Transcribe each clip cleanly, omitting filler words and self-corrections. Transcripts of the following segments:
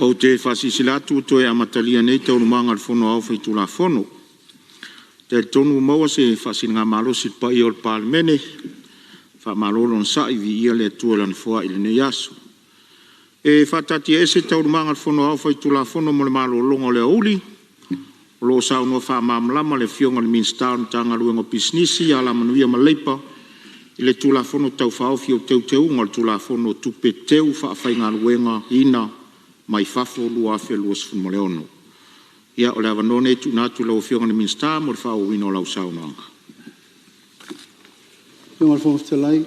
Ou te faasilasila atu ua toe amatalia nei Taualumaga a le Fono Aoao Faitulafono. Ou te talitonu ua maua se faasiligamalosi i le paia o le Palemene. Faamalo le onosai, viia le Atua i Lana foai i lenei aso. E faataatiaese Taualumaga a le Fono Aoao Faitulafono mo le malologa o le aoauli o lo o saunoa faamalamalama le Afioga i le Minisita o le Matagaluega o Pisinisi, Alamanuia ma Leipa i le Tulafono Tau Faaofi o Teuteuga o le Tulafono o Tupe Teufaafaigaluegaina mai Fafo 2026. Ia, o le avanoa lenei e tuuina atu i lau Afioga i le Minisita mo le faaauauina o lau saunoaga. Lau Afioga i le Fofoga Fetalai…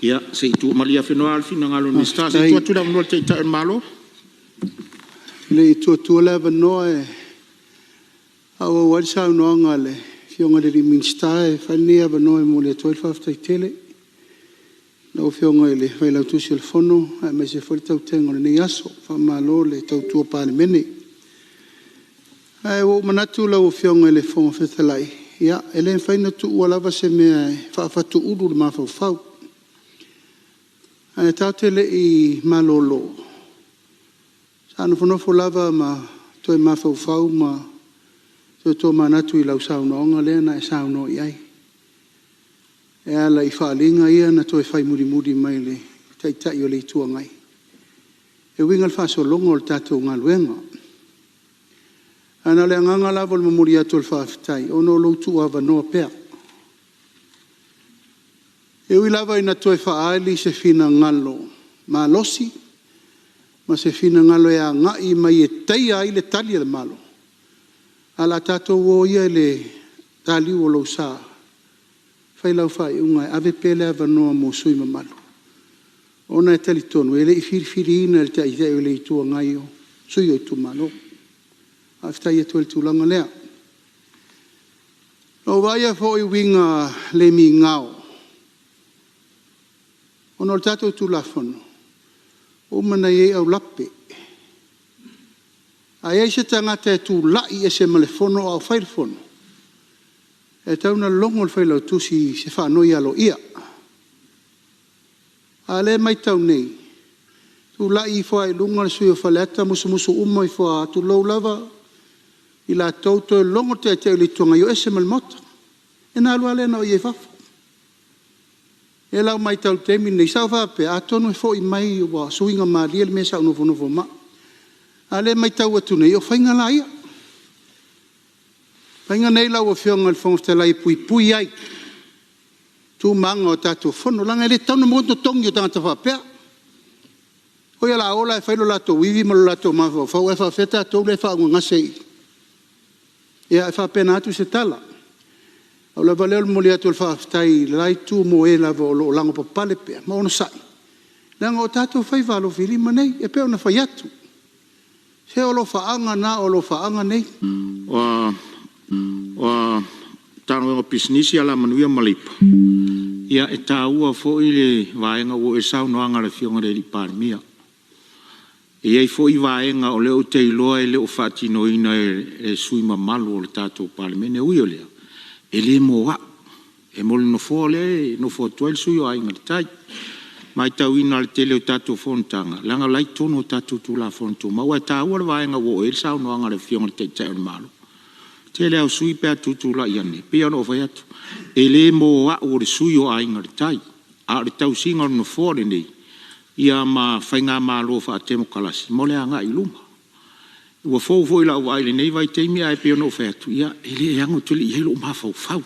Ia, se i tuu… Malie Afenoa a o le finagalo o le Minisita. Se i Faafetai. tuu atu le avanoa i le Taitai o le Malo. E le i tuua atu le avanoa e faaauau ai le saunoaga a le Afioga i le Minisita, e fai lenei avanoa e momoli atu ai le faafetai tele i lau Afioga i le Failautusi o le Fono aemaise foi le tautega o lenei aso. Faamalo le tautua Palemene. Ae ua ou manatu lau Afioga i le Fofoga Fetalai, ia e le mafai ona tuua lava se mea e faafatu ulu i le mafaufau. Ae tatou te le i malolo, sa nofonofo lava ma toe mafaufau ma toe tomanatu i lau saunoaga lea na e saunoa i ai e ala i faaaliga ia na toe fai mulimuli mai e le Taitai o le Itu Agai e uiga i le faasologa o le tatou galuega. Ae na o le agaga lava o le momoli atu o le faafetai ona o lou tuuavanoa pea. E ui lava ina toe faaali se finagalo malosi ma se finagalo e agai mai e taia ai le Tali a le Malo, ae o le a tatou o ia i le taliu o lou sa e fai lau faaiuga e ave pea le avanoa mo sui usufono mamalu, ona e talitonu e le i filifiliina e le Taitai o le Itu Agai o sui usufono o itumalo. Faafetai atu ai i le tulaga lea. Na ou vaaia foi uiga le migao ona o le tatou Tulafono, ua uma ona i ai aulape. A i ai se tagata e tulai ese ma le Fono a o fai le Fono, e tatau ona logo le Failautusi i se faanoi aloaia. A o lea e matau nei, tulai ifo lava i luga le sui usufono o Faleata musumusu uma ifo lava, tulou lava i latou, toe logo le Taitai o le Itu Agai e o ese ma le Maota. Ia ona alu lava lea na o ia i fafo. O lea la ua matau i le taimi lenei, sa ou faapea atonu e foi mai ua suiga malie le mea sa ou nofonofo ma au. A o lea e matau atu nei, o faiga la ia. O faiga nei lau Afioga i le Fofoga Fetalai e puipui ai tu ma aga o tatou Fono, leaga e le tatau ona maua ni totogi o tagata faapea. Oi o le a o la e fai lo latou ivi ma lo latou mafaufau ae faapefea tatou lea e faaaugagase i i? Ia, e faapena atu se tala. Pau lava lea o le momoli atu o le faafetai i le la Itu mo e lava o lo o lavapapale pea ma onosai, leaga o tatou faiva alofilima nei. E pei ona fai atu, se o alofaaga na o alofaaga nei. Ua Matagaluega o Pisinisi, Alamanuia ma Leipa, ia e taua foi le vaega ua oo i ai le saunoaga a le Afioga i le Palemia. E i ai foi vaega o lea ou te iloa e le o faatinoina e sui usufono mamalu o le tatou Palemene. E ui o lea, e le mo au, e mo le Nofoa lea e nofo atu ai le sui usufono o Aiga i le Tai. E matauina i le tele o tatou fonotaga, leaga o la e i totonu o tatou Tulafono Tumau. Ae taua le vaega ua oo i ai le saunoaga a le Afioga i le Taitai o le Malo. O le tele lava o sui usufono pe a tutulai ane, e pei lava ona ou fai atu, e le mo au o le sui usufono o Aiga i le Tai, a o le tausiga o le Nofoa lenei ma faigamalo faatemokarasi mo le agai i luma. Ua fou foi i lau vaai i lenei vaitaimi, ae pei ona ou fai atu, ia, e leaga ou te le i i ai lou mafaufau.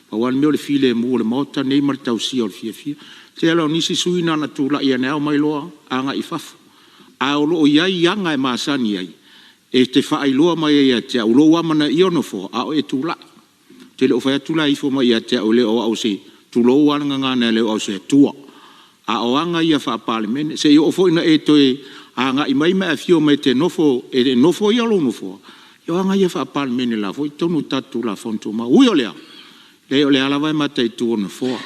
Pau lava le mea o le filemu o le Maota lenei ma le tausia o le fiafia. O le tele o nisi sui usufono na ona tulai ane lava omai loa agai i fafo. Ae o lo o i ai aga e masani ai e te faailoa mai ai ia te au lou amanaia o le Nofoa a o e tulai. Ou te le o fai atu la e ifo mai ia te au, e le o au o se, tulou lava le gagana, e le o au o se atua. A o aga ia faa-Palemene, se i oo foi ina e toe agai mai ma e afio mai e te nofoia lou nofoa, ia o aga ia faa-Palemene o la e foi e i totonu o tatou Tulafono Tumau. E ui o lea, leai o lea lava e mataitu e le Nofoa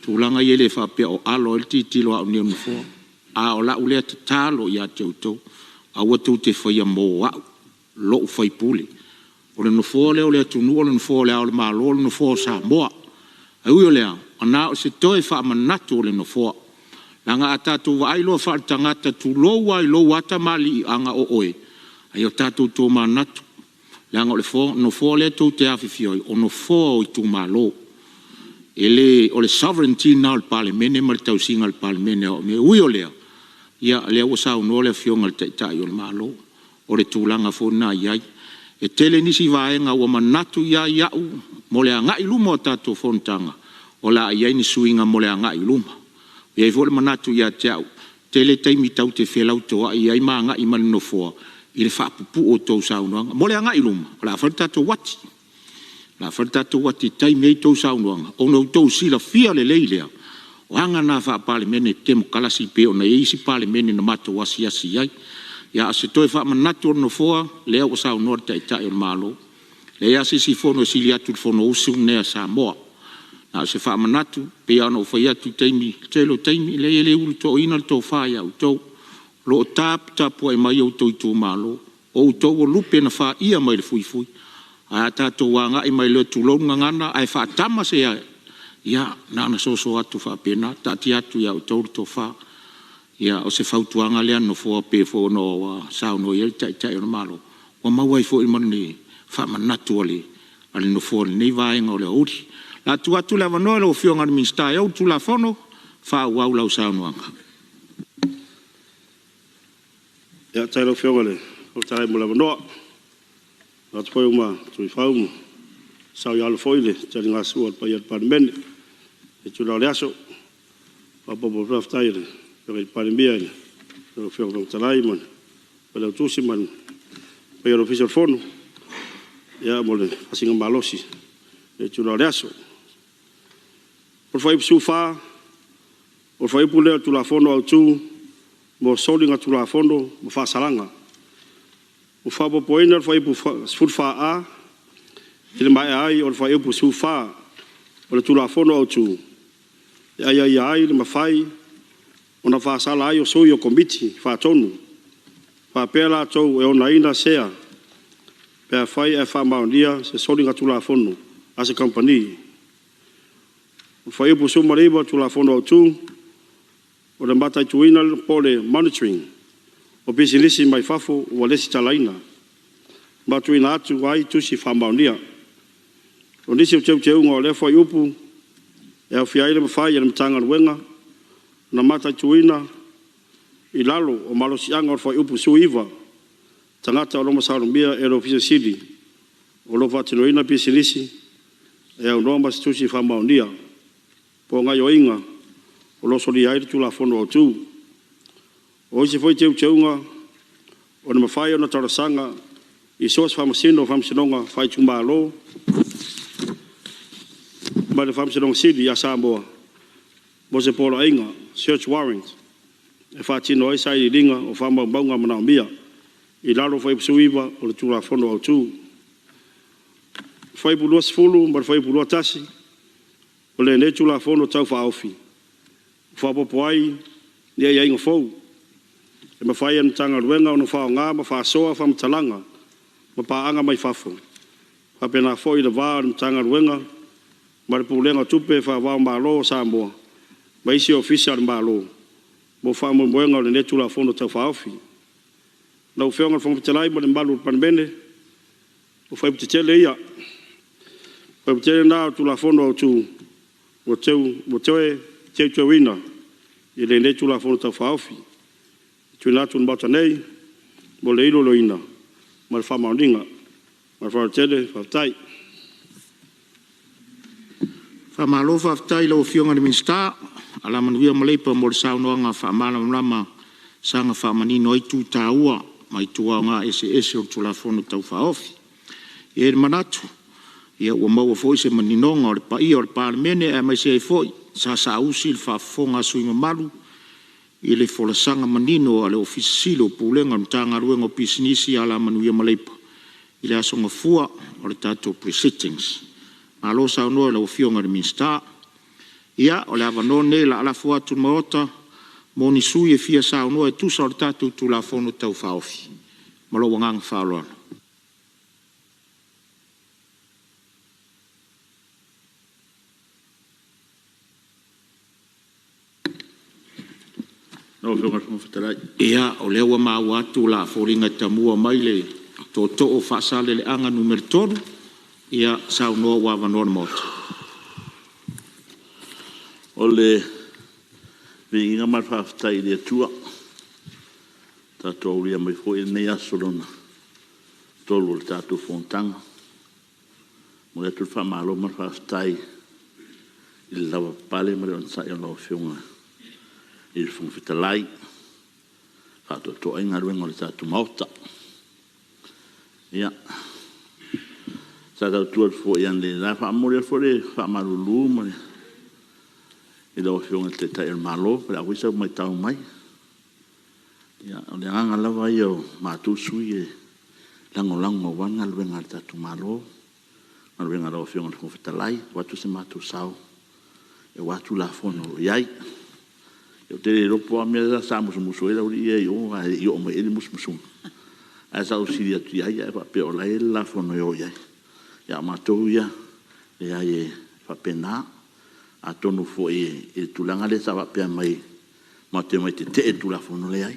tulaga ia e le faapea o alo ai le tilotilo a au nei o le Nofoa. A o lau lea tatalo ia te outou, aua tou te faia mo au, lou sui usufono. O le Nofoa lea o le atunuu, o le Nofoa o Le Ao o le Malo, o le Nofoa o Samoa. Ae ui o lea, na o se toe faamanatu o le Nofoa. O le Leaga a tatou vaai loa faaletagata, tulou lava i lou lava tamaliiaga o oe, a ia tatou tomanatu, leaga o le nofoa lea tou te afifio ai, o nofoa o itumalo. E le, o le sovereignty lena o le Palemene ma le tausiga a le Palemene. E ui o lea, ia o lea ua saunoa le Afioga i le Taitai o le Malo, o le tulaga foi lena e i ai. E tele nisi vaega ua manatu ia ai au mo le agai i luma o tatou fonotaga, o le a i ai ni suiga mo le agai i luma. E i ai foi le manatu ia te au, tele taimi tatou te felautoai ai ma agai mai le Nofoa i le faapupuu o a outou saunoaga. Mo le agai i luma, o le a fai le tatou uati. O le a fai le tatou uati e taimi ai a outou saunoaga, ona outou silafia lelei lea, o aga na faa-Palemene temokalasi pei ona i ai isi Palemene na matou asiasi i ai. Ia, a o se toe faamanatu a le Nofoa, lea ua saunoa le Taitai o le Malo, e leai lava se isi Fono e sili atu i le Fonousu lenei a Samoa. Na o se faamanatu, pei lava ona ou fai atu i taimi, le tele o taimi, e leai e le ulutoaina le tofa ia outou, o lo o taputapuai mai outou itumalo, o outou o lupe na faia mai le fuifui. Ae a tatou agai mai loa tulou le gagana ae faatama se… ia, na ona soso atu faapena, taatia atu ia outou le tofa. Ia, o se fautuaga lea a le Nofoa pei foi ona saunoa i ai le Taitai o le Malo, ua maua ai foi ma ni faamanatu a le Nofoa i lenei vaega o le aoauli. O le a tuu atu le avanoa i lau Afioga i le Minisita e ou le Tulafono, faaauau lau saunoaga. Faafetai i lau Afioga i le Fofoga Fetalai mo le avanoa. E manatu foi ua matu i fau ma saoialo foi le taligasua a le paia o le Palemene i lenei itula o le aso. E faaopoopo atu foi le faafetai i le Afioga i le Palemia i lau Afioga i le Fofoga Fetalai ma le Failautusi ma le paia o le Ofisa o le Fono mo le faasiligamalosi i lenei itula o le aso. O le Fuaiupu 14, o le fuaiupu lea o le Tulafono Autu mo Soligatulafono ma Faasalaga. Ua faaopoopoina le Fuaiupu 14A i le maea ai o le Fuaiupu 14 o le Tulafono Autu, e aiaia ai le mafai ona faasala ai o Sui o Komiti Faatonu faapea latou e onaina sea pe afai ae faamaonia se soligatulafono a se kamupani. O le Fuaiupu 19 o le Tulafono Autu, o le mataituina po o le monitoring o pisinisi mai fafo ua lesitalaina ma tuuina atu ai tusi faamaonia. O nisi o teuteuga o lea fuaiupu, e aofia ai le mafai e le Matagaluega ona mataituina i lalo o malosiaga o le Fuaiupu 19 tagata o lo o masalomia e le Ofisa Sili o lo o faatinoina pisinisi e aunoa ma se tusi faamaonia po o gaoioiga o lo o solia ai le Tulafono Autu. O isi foi teuteuga, o le mafai ona talosaga i so o se Faamasino o Faamasinoga Faaitumalo ma le Faamasinoga Sili a Samoa mo se poloaiga search warrant e faatino ai sailiiliga o faamaumauga manaomia i lalo o le Fuaiupu 19 o le Tulafono Autu. Fuaiupu 20 ma le Fuaiupu 21 o lenei Tulafono Tau Faaofi, ua faaopoopo ai ni aiaiga fou e mafai e le Matagaluega ona faaaoga ma faasoa faamatalaga ma paaga mai fafo, faapena foi le va o le Matagaluega ma le Pulega o Tupe Faava-o-Malo o Samoa ma isi Ofisa o le Malo mo faamoemoega o lenei Tulafono Tau Faaofi. Lau Afioga i le Fofoga Fetalai ma le mamalu o le Palemene, o fuaiupu tetele ia, fuaiupu tetele na o le Tulafono Autu ua toe teuteuina i lenei Tulafono Tau Faaofi e tuuina atu i le Maota nei mo le iloiloina ma le faamaoniga. Ma le faaaloalo tele. Faafetai. Faamalo faafetai i lau Afioga i le Minisita Alamanuia ma Leipa mo le saunoaga faamalamalama e saga faamanino ai itu taua ma itu aoga eseese o le Tulafono Tau Faaofi. E i ai le manatu, ua maua foi se maninoga o le paia o le Palemene aemaise ai foi sa saausi le faafofoga a sui usufono mamalu i le folasaga manino a le Ofisa Sili o Pulega o le Matagaluega o Pisinisi, Alamanuia ma Leipa i le aso Gafua o le tatou Pre-Sitting. Malo saunoa i lau Afioga i le Minisita. Ia, o le avanoa lenei o le a lafo atu i le Maota mo ni sui usufono e fia saunoa e tusa o le tatou Tulafono Tau Faaofi. Ma lou agaga faaaloalo. Lau Afioga i le Fofoga Fetalai. Ia, o lea ua maua atu o le a foliga e tamua mai le tootoo o Faasaleleaga 3, ia saunoa ua avanoa le Maota. O le viiga ma le faafetai i le Atua ua tatou aulia mai foi lenei aso lona tolu o le tatou Fonotaga. E momoli atu le faamalo ma le faafetai i le lavapapale ma le onosai i lau Afioga i le Fofoga Fetalai e faatoatoa ai galuega a le tatou Maota. Ia, sa tau tu atu foi analeila e faamomoli atu foi le faamalulu i lau Afioga i le Taitai o le Malo, po o le a foi sau matau mai. Ia, o le agaga lava ia o matou sui usufono e lagolago aua le galuega a le tatou Malo, galuega a lau Afioga i le Fofoga Fetalai, e avatu so matou sao aua Tulafono o lo o i ai. Ou te le iloa po o a mea la sa musumusu ai le aualii ia i o ae le i oo mai i ai le musumusuga. Ae sa ou fesili atu i ai ae faapea o la e i ai le lafono e o i ai. A o matou ia, e leai e faapena. Atonu foi i le tulaga lea sa faapea mai matou te omai e tetee i le Tulafono, leai.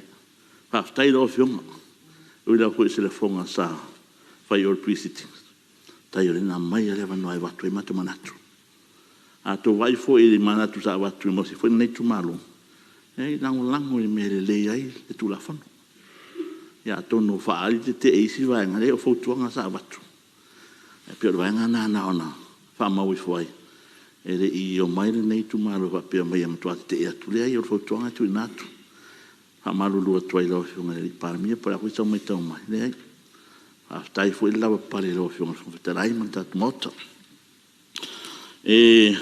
Faafetai i lau Afioga. E ui lava foi i se lafoga sa fai i o i le Pre-Sitting, faafetai o lea na aumai lava le avanoa e avatu ai o matou manatu. A outou vaai foi i manatu sa avatu foi lenei itumalo, leai e lagolago i le mea e lelei ai le Tulafono. Ia atonu ua faaali le tetee i isi vaega, leai o fautuaga sa avatu. Ae pei o le vaega lena na ona faamau ifo ai, e le i omai lenei itumalo faapea e omai e matua tetee atu. Leai o le fautuaga e tuuina atu. E faamalulu atu ai i lau Afioga i le Palemia po o le a foi sau matau mai, leai. Faafetai foi le lavapapale i lau Afioga i le Fofoga Fetalai ma le tatou Maota. E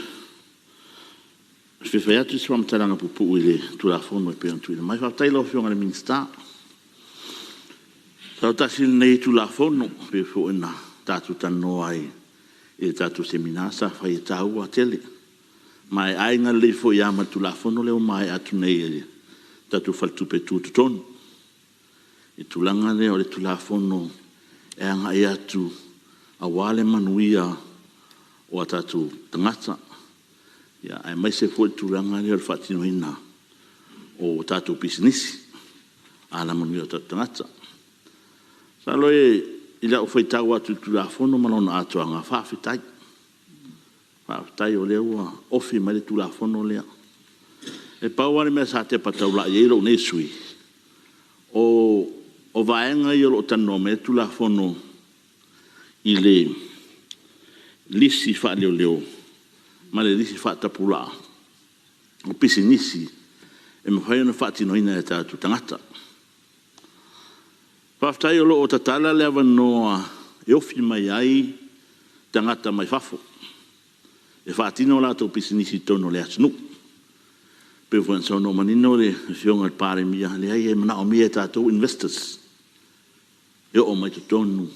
fia fai atu se faamatalaga puupuu i le Tulafono e pei ona tuuina mai. Faafetai i lau Afioga i le Minisita. Masalo tasi lenei Tulafono pei foi ona tatou talanoa ai i le tatou Semina sa fai, e taua tele. Ma e aiga lelei foi lava ma le Tulafono lea ua maea atu nei a le tatou Faletupe Tutotonu i le tulaga lea o le Tulafono e agai atu aua le manuia o a tatou tagata, aemaise foi le tulaga lea o le faatinoina o tatou pisinisi, alamanuia o tatou tagata. Masalo i lau faitau atu i le Tulafono ma lona atoaga, faafetai. Faafetai o lea ua ofi mai le Tulafono lea. E pau lava le mea sa tepa taulai i ai lou nei sui usufono, o vaega ia o lo o talanoa mai ai le Tulafono i le lisi faaleoleo ma le lisi faatapulaa o pisinisi e mafai ona faatinoina e tatou tagata. Faafetai o lo o tatala le avanoa e ofi mai ai tagata mai fafo e faatino a latou pisinisi i totonu o le atunuu. E pei foi ona saunoa manino le Afioga i le Palemia, leai e manaomia e tatou investors e oo mai totonu e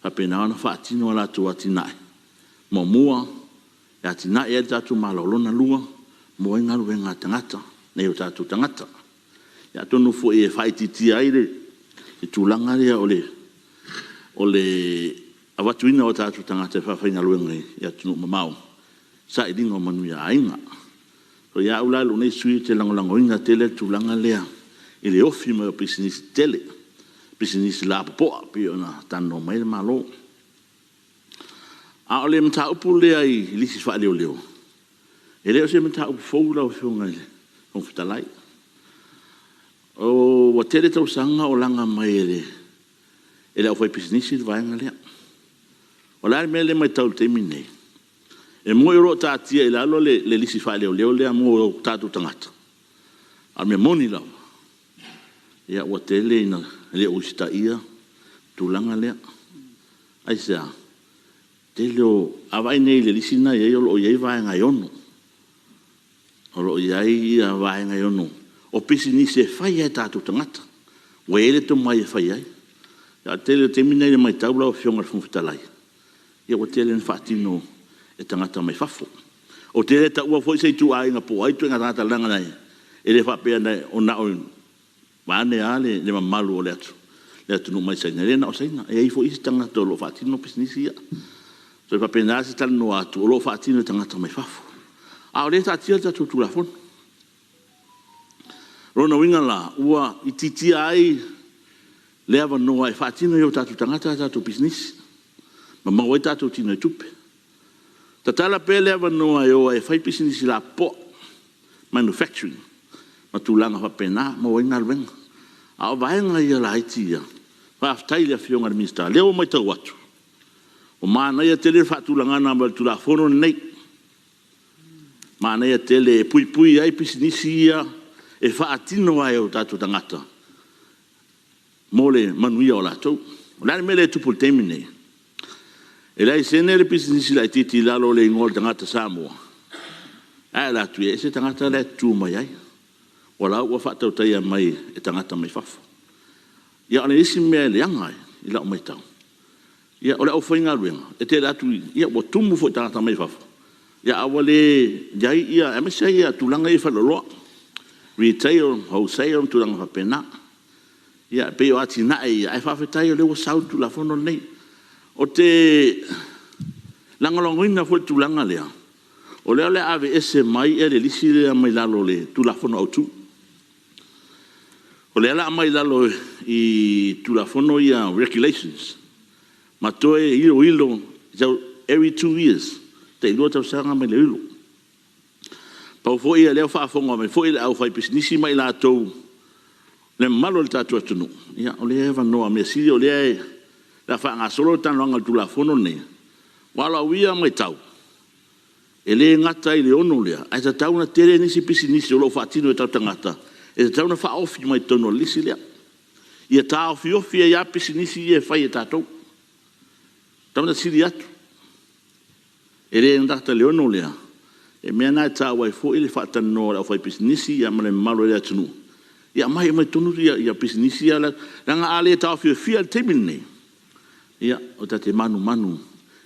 faapena ona faatino a latou atinae. Muamua, e atinae ai le tatou Malo. Lona lua, maua ai galuega a tagata, nai o tatou tagata. Ia atonu foi e faaitiitia ai le tulaga lea o le avatuina o tatou tagata e faafaigaluega i atunuu mamao i le sailiga o manuia o aiga. Ia au la lou nei sui usufono ou te lagolagoina tele le tulaga lea i le ofi mai o pisinisi tetele, pisinisi lapopoa pei ona talanoa mai ai le Malo. A o le mataupu lea i lisi faaleoleo, e le o se mataupu fou lau Afioga i le Fofoga Fetalai. Ua tele tausaga o laga mai e le aufaipisinisi le vaega lea. O le a le mea lea e matau i le taimi lenei? E moni o lo o taatia i lalo le lisi faaleoleo lea mo tatou tagata, a o le mea moni lava, ua tele ina le usitaia le tulaga lea. Aisea? Tele o… A vaai nei i le lisi lena e i ai o lo o i ai vaega e 6. O lo o i ai vaega e 6 o pisinisi e fai lava e tatou tagata ua i ai le tomai e fai ai. A o le tele o taimi nei i le matau lau Afioga i le Fofoga Fetalai, ia ua tele ina faatino e tagata mai fafo. Ou te le taua foi se ituaiga po o ai ituaiga tagata leaga e le faapea na o… vaeane lava le mamalu o le atunuu mai Saina, e le na o Saina, e i ai foi isi tagata o lo o faatino pisinisi ia. E faapena se talanoa atu o lo o faatino e tagata mai fafo, a o lea e taatia le tatou Tulafono. O lona uiga la ua itiitia ai le avanoa e faatino ai e o tatou tagata a tatou pisinisi ma maua ai tatou tinoitupe. Tatala pea le avanoa e o ai e fai pisinisi lapopoa, manufacturing ma tulaga faapena e maua ai galuega. A o vaega ia laiti ia, faafetai i le Afioga i le Minisita, o lea ua matau atu ua manaia tele le faatulagaga mai o le Tulafono lenei. Manaia tele e puipui ai pisinisi ia e faatino lava e o tatou tagata mo le manuia o latou. O le a le mea lea e tupu i le taimi lenei? E laisene le pisinisi laitiiti i lalo o le igoa o le tagata Samoa, ae alu atu e ese le tagata la e tutu mai ai, o la ua faatautaia mai e tagata mai fafo. Ia o le isi mea e leaga ai i lau matau, o le aufaigaluega e tele atu ua tumu foi i tagata mai fafo, a ua le i ai ia… aemaise lava tulaga ia i faleoloa, retail, wholesale ma tulaga faapena. Ia pei o atinae ia, ae faafetai o lea ua sau le Tulafono lenei. Ou te lagolagoina foi le tulaga lea, o lea o le a aveese mai le lisi lea mai lalo o le Tulafono Autu. O lea o le a aumai i lalo i Tulafono ia Regulations ma toe iloilo every 2 years, tai 2 tausaga ma iloilo. Pau foi o lea ua faafofoga mai foi le aufaipisinisi ma i latou le mamalu o le tatou atunuu, ia o lea e avanoa. Mea sili o lea o le a faagasolo le talanoaga o le Tulafono lenei. Aua o lau ia matau, e le gata i le 6 lea, ae tatau ona tele nisi pisinisi o lo o faatino e o tatou tagata e tatau ona faaofi mai totonu o le lisi lea. Ia taofiofi ai lava pisinisi ia e fai e tatou, e tatau ona sili atu. E le gata i le 6 lea, o le mea lena e taua ai foi le faatalanoa o le aufaipisinisi ma le mamalu o le atunuu, ia aumai uma i totonu pisinisi ia, leaga a le taofiofia i le taimi lenei, ia, ta te manumanu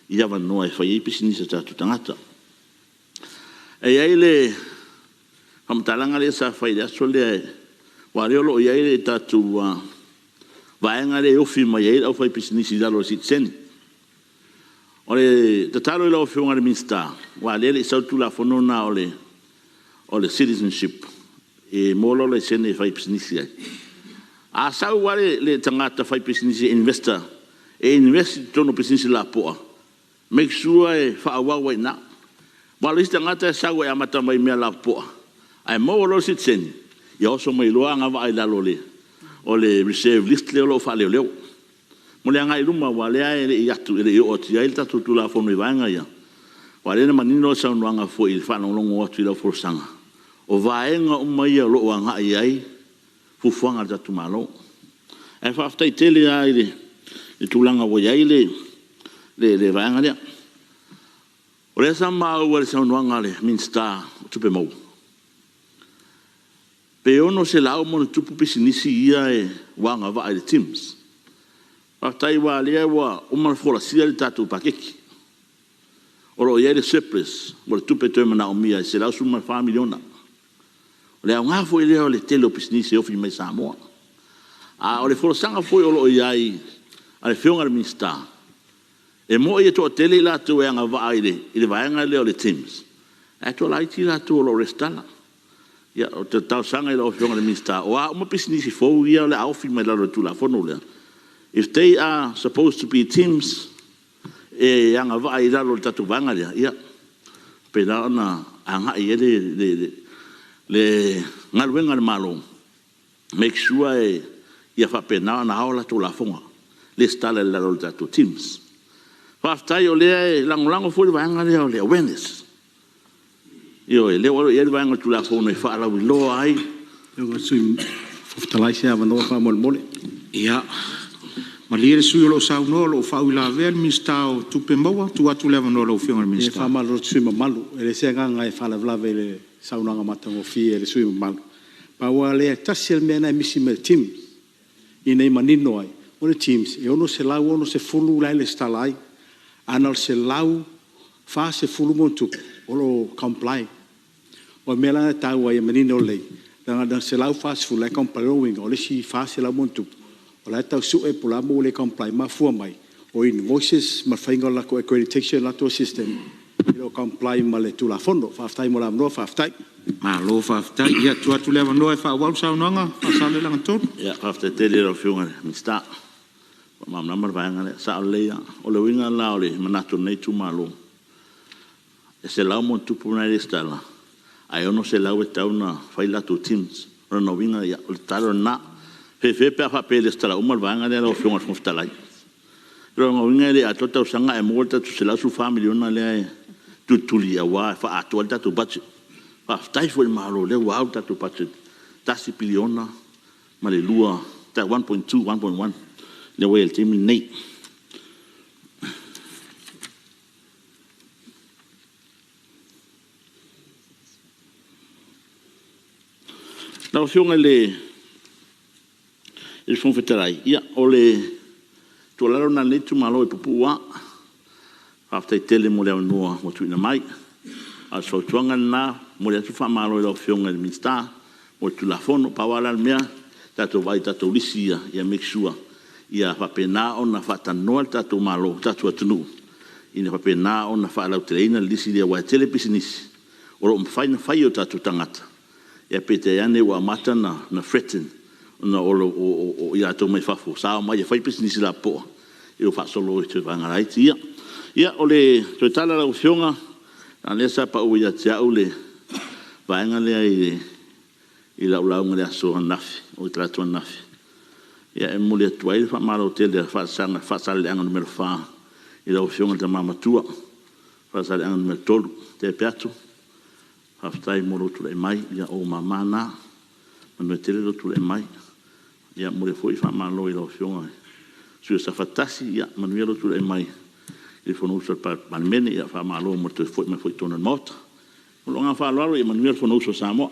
i avanoa e fai ai pisinisi a o tatou tagata. E i ai le faamatalaga lea sa fai i le aso lea, aua o lea o lo o i ai le tatou vaega lea e ofi mai ai le aufaipisinisi i lalo o le sitiseni. O le tatalo i lau Afioga i le Minisita, aua o lea e le i sau le Tulafono lena o le Citizenship e maua loa lou laisene e faipisinisi ai. A sau lava le tagata faipisinisi investor e invest i totonu o pisinisi lapopoa, make sure e faaauau ai i ina. Aua o le isi tagata e sau e amata mai i mea lapopoa, ae maua loa le sitiseni, ia oso mai loa agavaa i lalo o le reserve list lea o lo o faaleoleo. Mo le agai i luma aua o lea e le i oo atu i ai le tatou Tulafono i vaega ia, aua o lea na manino le saunoaga foi i le faalogologo atu i lau folasaga, o vaega uma ia o lo o agai i ai fuafuaga a le tatou Malo. Ae faafetai tele lava i le tulaga ua i ai le vaega lea. O lea sa maua i le saunoaga a le Minisita o Tupe Maua, pe 600+ pisinisi ia ua agavaa i le TIMS. Faafetai aua o lea ua uma ona folasia le tatou paketi. O lo o i ai le surplus po o le tupe e toe manaomia e $114 miliona. O le aoga foi lea o le tele o pisinisi e ofi mai i Samoa. A o le folasaga foi o lo o i ai a le Afioga i le Minisita, e moni e toatele i latou e agavaa i le vaega lea o le TIMS, ae toalaiti i latou o lo o resitala. Ia, ou te talosaga i lau Afioga i le Minisita, o a uma pisinisi fou ia o le a ofi mai lalo o le Tulafono lea, if they are supposed to be TIMS e agavaa i lalo o le tatou vaega lea, ia faapena ona agai i ai le galuega a le Malo, make sure ia faapena ona ao a latou lafoga, resitala i lalo o le tatou TIMS. Faafetai o lea e lagolago foi le vaega lea o le awareness. Ioe, o lea ua i ai le vaega o le Tulafono e faalauiloa ai. Lau Afioga i le Sui Fofoga Fetalai se avanoa faamolemole. Ia, malie le sui usufono o lo o saunoa o lo o faauilavea le Minisita o Tupe Maua. Tuu atu le avanoa i lau Afioga i le E Minisita. faamalulu atu i le sui usufono mamalu, e leai se agaga e faalavelave i le saunoaga matagofie a le sui usufono mamalu. Pau lava lea, e tasi lava le mea lena e misi mai i le TIMS ina ia manino ai, o le TIMS, e 660 la e resitala ai, ae na o le 140+ o lo o comply. O le mea la lena e taua ai e manino lelei, leaga na o le 140 la e comply. O lona uiga, o le isi 400+ o la e tau sue po o le a le mea ua le comply ai. E mafua mai o invoices ma le faiga o le latou accreditation i le latou system e le o comply ma le Tulafono. Faafetai mo le avanoa faafetai. Malo faafetai. Ia, tuu atu le avanoa e faaauau le saunoaga Faasaleleaga 3. Ia, faafetai tele i lau Afioga i le Minisita ua malamalama le vaega lea. E sao lelei lava. O le uiga la o le manatu o lenei itumalo, e 100+ na e resitala, ae 600 e tatau ona fai latou TIMS. O lona uiga, o le tatalo lena. E fefe pe a faapea e resitala uma le vaega lea lau Afioga i le Fofoga Fetalai. O lona uiga e le atoa le tausaga ae maua le tatou $114 miliona lea e tulituli aua e faaatoa ai le tatou budget. Faafetai foi i le Malo o lea ua au le tatou budget e $1 piliona ma le 1.2, 1.1 lea ua i ai i le taimi lenei. Lau Afioga i le Fofoga Fetalai, ia o le tuualalo lena a lenei itumalo e puupuu lava. Faafetai tele mo le avanoa ua tuuina mai. A o se fautuaga lena, e momoli atu le faamalo i lau Afioga i le Minisita mo le Tulafono. Pau lava la le mea, tatou vaai i tatou lisi ia, ia make sure ia faapena ona faatalanoa le tatou Malo, le tatou atunuu ina ia faapena ona faalauteleina le lisi lea aua e tele pisinisi o lo o mafai ona fai e o tatou tagata, ae peitai ane ua amata ona threaten ona o i latou mai fafo sa omai e fai pisinisi lapopoa ua faasolo atu i vaega laiti ia. Ia, o le toe tala lau Afioga, leaga o lea sa pau ia te au le vaega lea i lau lauga i le aso ananafi oi talaatu ananafi. E momoli atu ai le faamalo tele a Faasaleleaga 4 i lau Afioga i le Tama Matua Faasaleleaga Nu.3 Tea Peato, faafetai mo lou tulai mai, o ou mama na. Manuia tele lou tulai mai. E momoli foi le faamalo i lau Afioga i le sui usufono mo Safata 1, ia manuia lou tulai mai i le Fonousu a le Palemene. Faamalo mo le toe foi mai foi i totonu o le Maota. Ma lou agaga faaaloalo, ia manuia le Fonousu a Samoa.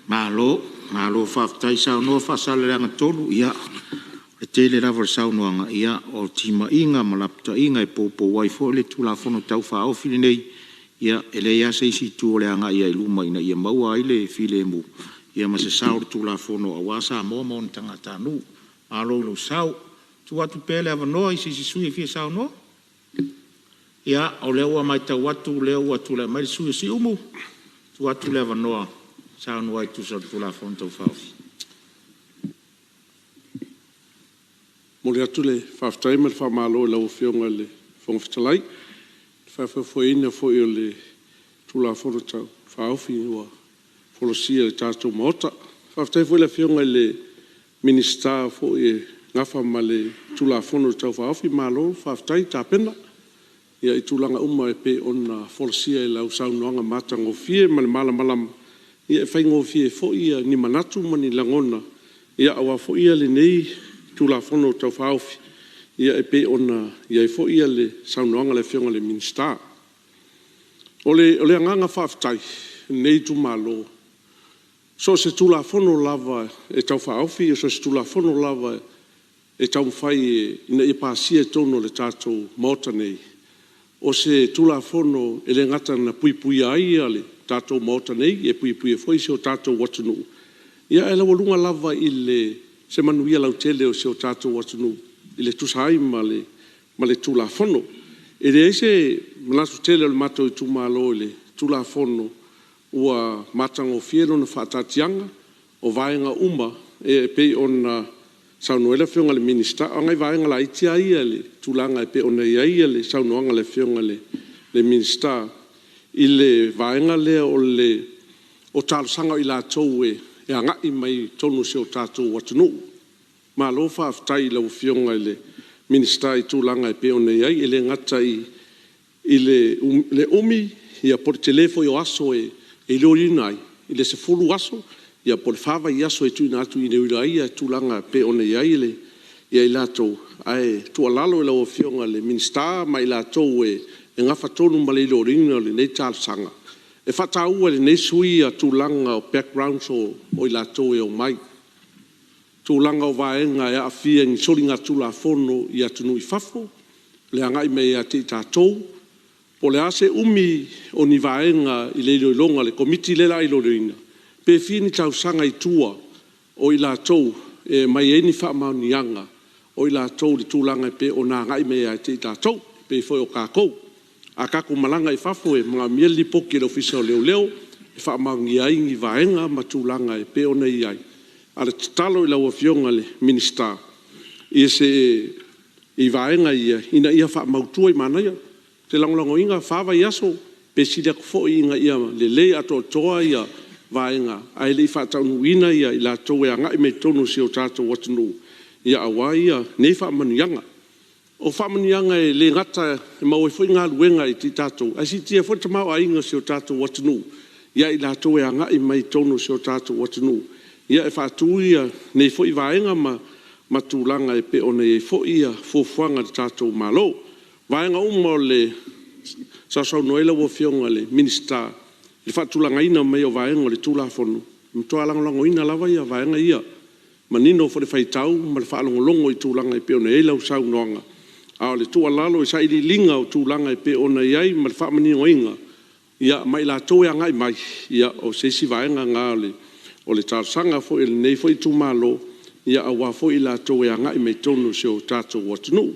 Malo, malo faafetai saunoa Faasaleleaga 3. Ia, o le tele lava o le saunoaga, o timaiga ma lapataiga e poupou ai foi le Tulafono Tau Faaofi lenei. Ia, e leai lava se isi itu o le agai ai i luma ina ia maua ai le filemu ma se sao o le Tulafono aua Samoa ma ona tagatanuu. Malo i lou sao. Tuu atu pea le avanoa i se isi sui usufono e fia saunoa. Ia, o lea ua matau atu o lea ua tulai mai le sui usufono mo Siumu. Tuu atu le avanoa e saunoa ai e tusa o le Tulafono Tau Faaofi. E momoli atu le faafetai ma le faamalo i lau Afioga i le Fofoga Fetalai i le faafoefoeina foi o le Tulafono Tau Faaofi ua folasia i le tatou Maota. Faafetai foi i le Afioga i le Minisita foi e nafa ma le Tulafono Tau Faaofi, malo faafetai tapena i tulaga uma e pei ona folasia i lau saunoaga matagofie ma le malamalama, e faigofie ai foi ni manatu ma ni lagona aua foi lenei Tulafono Tau Faaofi e pei ona i ai foi le saunoaga a le Afioga i le Minisita. O le agaga faafetai o lenei itumalo, so o se Tulafono lava e Tau Faaofi, so o se Tulafono lava e taumafai ina ia pasia i totonu o le tatou Maota nei, o se Tulafono e le gata ina puipuia ai le tatou Maota nei, e puipuia foi si o tatou atunuu, ae laualuga lava i se manuia lautele o si o tatou atunuu e tusa ai ma le Tulafono. E leai se manatu tele o le matou itumalo i le Tulafono ua matagofie lona faataatiaga, o vaega uma e pei ona saunoa ai le Afioga i le Minisita. A o nai vaega laiti lava ia i le tulaga e pei ona i ai le saunoaga a le Afioga i le Minisita i le vaega lea o talosaga o i latou e agai mai i totonu o si o tatou atunuu. Malo faafetai i lau Afioga i le Minisita i tulaga e pei ona i ai, e le gata i le umi po o le tele foi o aso e iloiloina ai, i le 10 aso po o le fa vaiaso e tuuina atu e iloilo ai tulaga e pei ona i ai i latou. Ae tuualalo i lau Afioga i le Minisita ma i latou e nafa tonu ma le iloiloina o lenei talosaga, e faataua e lenei sui usufono tulaga o backgrounds o i latou e omai, tulaga o vaega e aafia i ni soligatulafono i atunuu i fafo, le agai mai ia te i tatou, po o le a se umi o ni vaega i le iloiloga a le Komiti lea o le a iloiloina, pe fia ni tausaga i tua o i latou e aumai ai ni faamaoniaga o i latou i le tulaga e pei ona agai mai ia te i tatou, e pei foi o tatou. A tatou malaga i fafo e manaomia le lipoti a le Ofisa o Leoleo e faamaonia ai ni vaega ma tulaga e pei ona i ai. A o le tatalo i lau Afioga i le Minisita i vaega ia ina ia faamautu. Manaia, ou te lagolagoina le fa vaiaso pe sili atu foi ina ia lelei atoatoa vaega ae le i faataunuuina i latou e agai mai totonu o si o tatou atunuu aua nei faamanuiaga. O faamanuiaga e le gata e maua ai foi galuega i tatou, ae siitia foi le tamaoaiga o si o tatou atunuu ia i latou e agai mai totonu o si o tatou atunuu e faatu nei foi vaega ma tulaga e pei ona i ai foi fuafuaga a le tatou Malo. O vaega uma sa sausaunoa ai lau Afioga i le Minisita i le faatulagaina mai o vaega o le Tulafono, e matua lagolagoina lava vaega ia. E manino foi le faitau ma le faalogologo i tulaga e pei ona i ai lau saunoaga. A o le tuualalo i sailiiliga o tulaga e pei ona i ai ma le faamaninoina ma i latou e agai mai, ia o se isi vaega lena o le talosaga foi a lenei foi itumalo, aua foi i latou e agai mai totonu o si o tatou atunuu.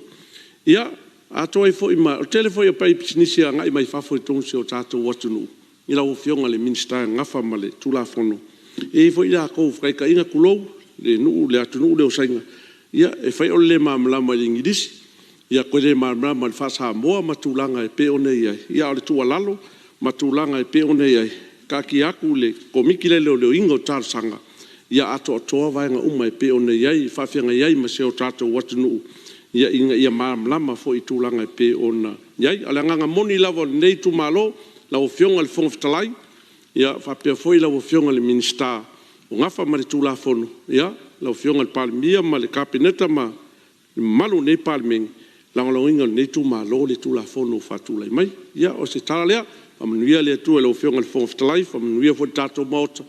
Ia, atonu ai foi ma… O le tele foi o faipisinisi e agai mai fafo i totonu o si o tatou atunuu i lau Afioga i le Minisita e nafa ma le Tulafono, e i ai foi latou faitaitaiga tulou le atunuu lea o Saina, ia e fai o le le malamalama i le igilisi, ia toe le malamalama i le faa-Samoa ma tulaga e pei ona i ai. Ia, a o le tuualalo ma tulaga e pei ona i ai, taatia atu i le Komiti lea o le Leoleoina o Talosaga, ia atoatoa vaega uma e pei ona i ai e faafeagai ai ma si o tatou atunuu, ina ia malamalama foi i tulaga e pei ona i ai. A o le agaga moni lava o lenei itumalo lau Afioga i le Fofoga Fetalai, ia faapea foi lau Afioga i le Minisita o nafa ma le Tulafono, lau Afioga i le Palemia ma le Kapeneta ma le mamalu o lenei Palemene, e lagolagoina e lenei itumalo le Tulafono ua faatulai mai. Ia, o se tala lea, faamanuia le Atua i lau Afioga i le Fofoga Fetalai, faamanuia foi i le tatou Maota,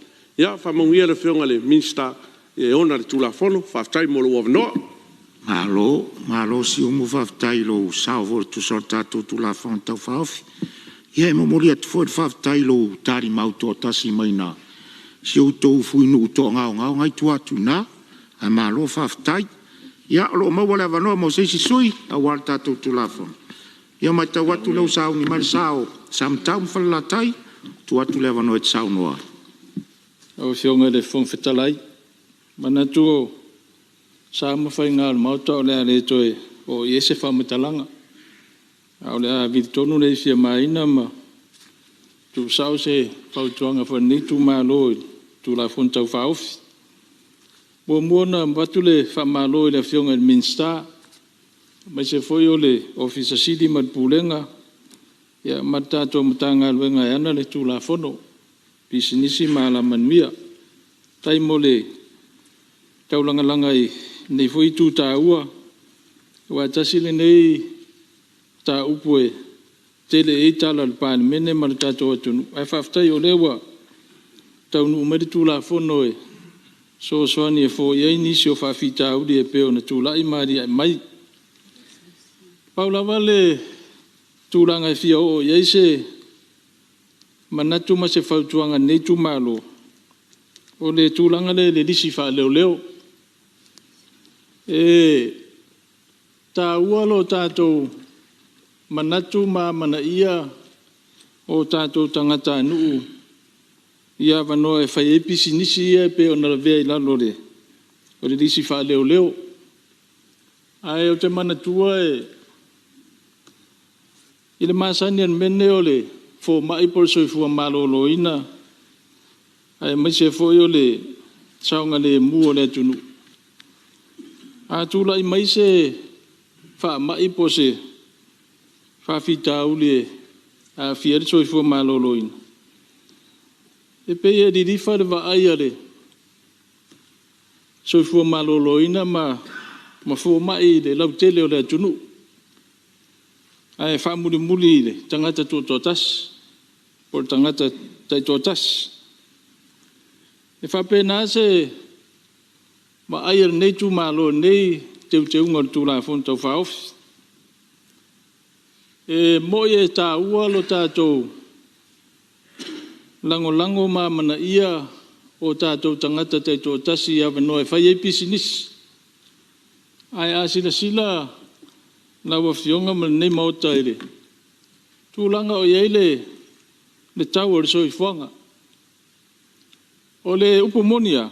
faamanuia le Afioga i le Minisita e ona le Tulafono. Faafetai mo lou avanoa. Malo, malo Siumu, faafetai i lou sao foi e tusa o le tatou Tulafono Tau Faaofi. Ia e momoli atu foi le faafetai i lou talimau toatasi mai si o outou fuinuu toagaogao lena e i tua atu i ina. Ae malo faafetai. Ia o lo o maua le avanoa mo se isi sui usufono aua le tatou Tulafono. Ia e matau atu o lea ua sauni mai le sa o Samatau ma Falelatai. E tuu atu le avanoa e te saunoa. Lau Afioga i le Fofoga Fetalai, e manatu o sa ma faiga o le Maota o le a le toe oo i ai se faamatalaga, ae o le a vili tonu le ifi a Maina ma tuusao se fautuaga foi a lenei itumalo i le Tulafono Tau Faaofi. E muamua ona avatu le faamalo i le Afioga i le Minisita aemaise foi o le Ofisa Sili o Pulega ma le Pulega ma le tatou Matagaluega e ana le Tulafono, Pisinisi ma Alamanuia. Faafetai mo le taulagalaga i lenei foi itu taua aua e tasi lenei mataupu e tele i ai tala a le Palemene ma le tatou atunuu, ae faafetai o lea ua taunuu mai le Tulafono e fesoasoani e foia ai nisi o faafitauli e pei ona tulai ma alia'e mai. Pau lava le tulaga e fia oo i ai se manatu ma se fautuaga a lenei itumalo, o le tulaga lea i le lisi faaleoleo. E taua lo tatou manatu ma amanaia o tatou tagatanuu i avanoa e fai ai pisinisi ia e pei ona lavea i lalo o le lisi faaleoleo. Ae ou te manatua i le masani o le mea lenei o le fomai po o le soifua maloloina aemaise foi o le saogalemu o le atunuu, a tulai mai se faamai po o se faafitauli e aafia ai le soifua maloloina, e pei e lilifa le vaai a le Soifua Maloloina ma fomai i le lautele o le atunuu, ae faamulimuli i le tagata tutoatasi po o le tagata taitoatasi. E faapena se vaai a lenei itumalo i lenei Teuteuga o le Tulafono Tau Faaofi. E moni e taua lo tatou lagolago ma amanaia o tatou tagata taitoatasi i avanoa e fai ai pisinisi. Ae a silasila lau Afioga ma lenei Maota i le tulaga o i ai le tau o le soifuaga. O le upu moni lava,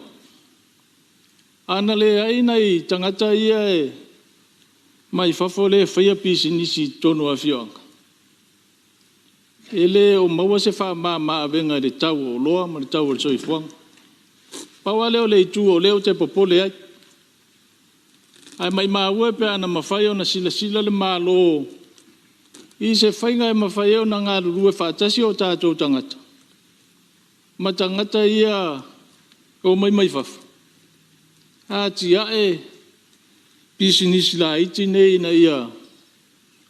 ana leai nai tagata ia mai fafo lea e faia pisinisi i totonu o afioaga, e le o maua se faamama-avega i le tau o oloa ma le tau o le soifuaga. Pau lava lea o le itu o lea ou te popole ai. Ae maumau e pe ana mafai ona silasila le Malo i se faiga e mafai ai ona galulue faatasi o tatou tagata ma tagata ia e omai mai fafo e atiae pisinisi laiti nei ina ia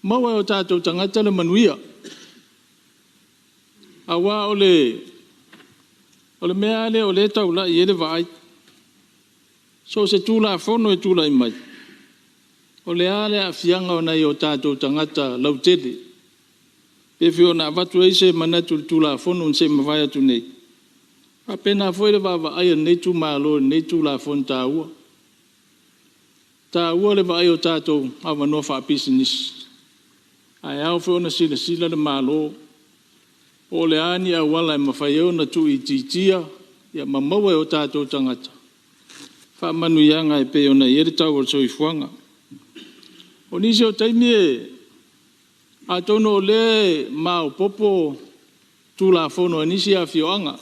maua e o tatou tagata le manuia. Aua o le mea lava lea o lea e taulai i ai le vaai, so o se Tulafono e tulai mai, o le a le aafiaga o nai o tatou tagata lautele. E pei foi ona avatu ai se manatu i le Tulafono na se i mavae atu nei, e faapena foi le vaavaai a lenei itumalo i lenei Tulafono taua. E taua le vaai o tatou avanoa faapisinisi, ae ao foi ona silasila le Malo po o le a ni auala e mafai ai ona tuuitiitia ma maua e o tatou tagata faamanuiaga e pei ona i ai le tau o le soifuaga. O nisi o taimi, atonu o lea e maopoopo Tulafono a nisi afioaga,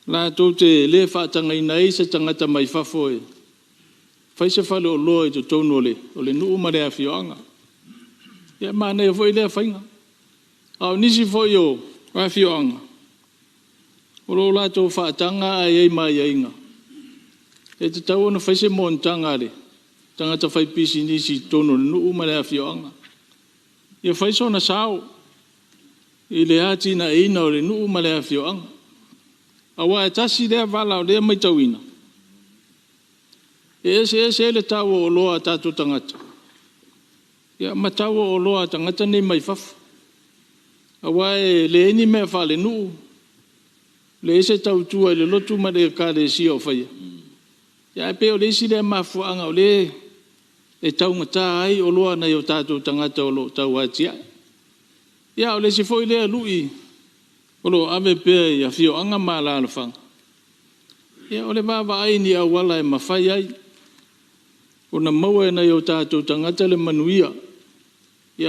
latou te le faatagaina ai se tagata mai fafo e fai se faleoloa i totonu o le nuu ma le afioaga. Ia e manaia foi lea faiga. A o nisi foi o afioaga, o lo o latou faataga ae i ai ma aiaiga, e tatau ona fai se monotaga a le tagata faipisinisi i totonu o le nuu ma le afioaga. Ia fai sona sao i le atinaeina o le nuu ma le afioaga. Aua e tasi lea vala o lea e matauina, e eseese ai le tau o oloa a tatou tagata ma tau o oloa a tagata nei mai fafo. Aua e leai ni mea faalenuu, leai se tautua i le lotu ma le ekalesia o faia, ae pei o le isi lea mafuaaga o lea e taugata ai oloa a nai o tatou tagata o lo o tau atiae. Ia a o le isi foi lea lui o lo o ave pea i afioaga ma alalafaga, o le vaavaai i ni auala e mafai ai ona maua e nai o tatou tagata le manuia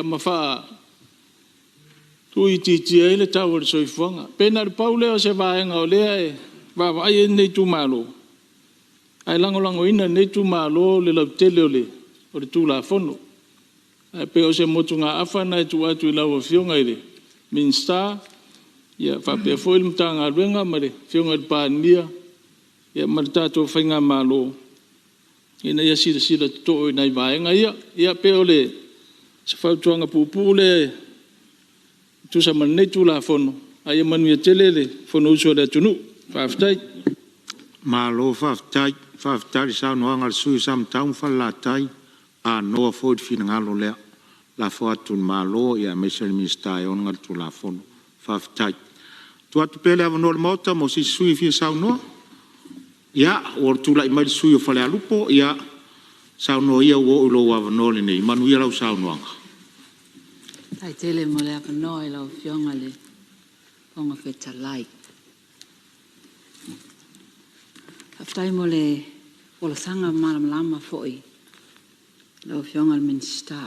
ma faatuuitiitia ai le tau o le soifuaga. E pei na o le pau lea o se vaega o lea e vaavaai i ai lenei itumalo, ae lagolagoina e lenei itumalo le lautele o le Tulafono. Ae pei o se motugaafa lena e tuu atu i lau Afioga i le Minisita faapea foi le Matagaluega ma le Afioga i le Palemia ma le tatou faigamalo ina ia silasila totoa i nai vaega ia. Ia pei o se fautuaga puupuu lea e tusa ma lenei Tulafono, ae ia manuia tele le Fonousu a le atunuu. Faafetai. Malo faafetai, faafetai i le saunoaga a le sui usufono mo Samatau ma Falelatai, anoa foi le finagalo lea. Lafo atu i le Malo aemaise le Minisita e ona le Tulafono. Faafetai. Tuu atu pea le avanoa i le Maota mo se isi sui usufono e fia saunoa. Ia, ua tulai mai le sui usufono mo Falealupo. Ia, saunoa ia ua oo i lou avanoa lenei. Manuia lau saunoaga. Faafetai tele mo le avanoa i lau Afioga i le Fofoga Fetalai. Faafetai mo le folasaga malamalama foi i lau Afioga i le Minisita. E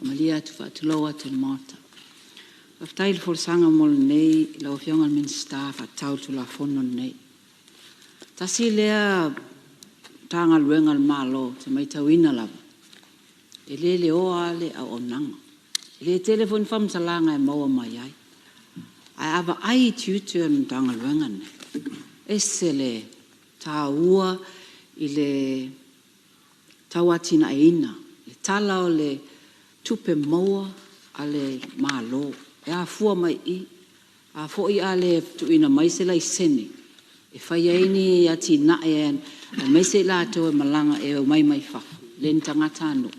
faamalie atu ma faatulou atu i le Maota. Faafetai i le folasaga lau Afioga i le Minisita faatatau i le Tulafono lenei. Tasi lea Matagaluega a le Malo ou te matauina lava, e le leoa lava le auaunaga. E le tele foi ni faamatalaga e maua mai ai. Ae a vaai i tiute o le Matagaluega lenei, e ese le taua i le tauatiaeina le tala o le tupe maua a le Malo, e afua mai i i. A foi a le tuuina mai se laisene e fai ai ni atinae aemaise i latou e omai mai fafo e le o ni tagatanuu,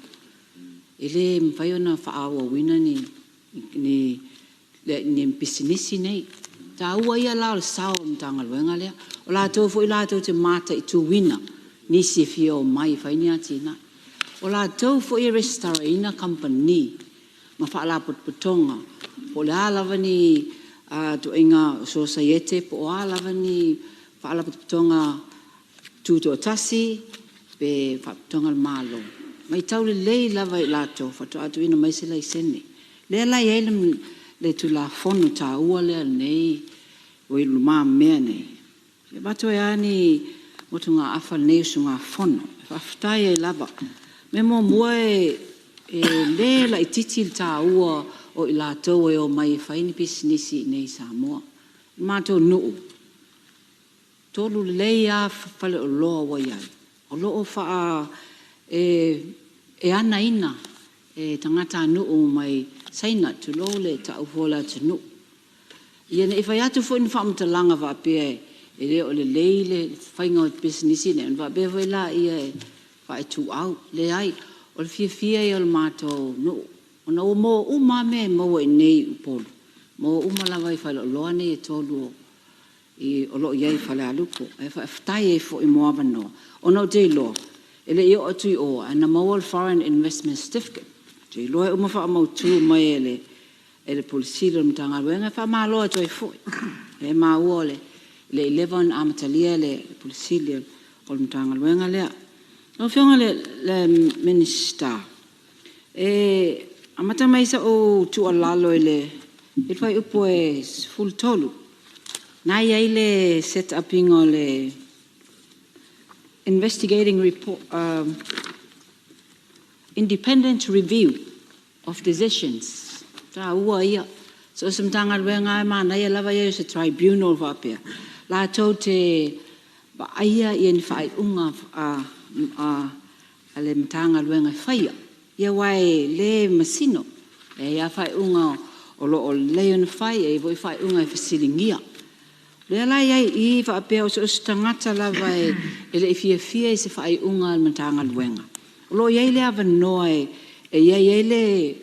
e le mafai ona faaauauina ni pisinisi nei. O le taua ia la o le sao o le Matagaluega lea. O latou foi latou te mataituina nisi e fia omai e fai ni atinae. O latou foi e resitalaina kamupani ma faalapotopotoga po o le a lava ni ituaiga sosaiete po o a lava ni faalapotopotoga tutoatasi pe faalapotopotoga a le Malo, matau lelei lava i latou faatoa tuuina mai se laisene. O lea la e i ai le Tulafono taua lea i lenei ua i lumamea nei, e avatu ai lava ni motugaafa a lenei usugafono, e faafetai ai lava. O le mea muamua e le laitiiti le taua o i latou e omai e fai ni pisinisi i inei i Samoa. O le matou nuu, e 3 lelei lava faleoloa ua i ai, o lo o e ana ina e tagatanuu mai Saina tulou le tau fua o le atunuu. Ina ne i fai atu foi ni faamatalaga faapea e le o lelei le faiga o pisinisi nei, ona faapea foi lea e faaituau. Leai, o le fiafia ia o le matou nuu, ona ua maua uma lava mea e maua i inei i Upolu, e maua uma lava i faleoloa nei e 3 o lo o i ai i Falealupo. Ae faafetai ai foi mo avanoa, ona ou te iloa e le i oo atu i o, ae na maua le Foreign Investment Certificate. Ou te iloa e uma faamautu mai e le Ofisa Sili o le Matagaluega, e faamalo atu ai foi. O lea e maua e le i leva ona amatalia le Ofisa Sili o le Matagaluega lea. Lau Afioga i le Minisita, e amata mai sau tuualalo i le fuaiupu e 13, lena e i ai le set up ina o le Investigating Independent Review of Decisions, o le taua ia. So o se Matagaluega lava e manaia lava le i ai o se Tribunal faapea latou te vaaia ni faaiuga a le Matagaluega e faia, aua e le masino, e i ai lava faaiuga o lo o lelei ona fai, e i ai foi faaiuga e fesiligia. O lea la e i ai i i faapea so o se tagata lava e le i fiafia i se faaiuga a le Matagaluega, o lo o i ai le avanoa e i ai ai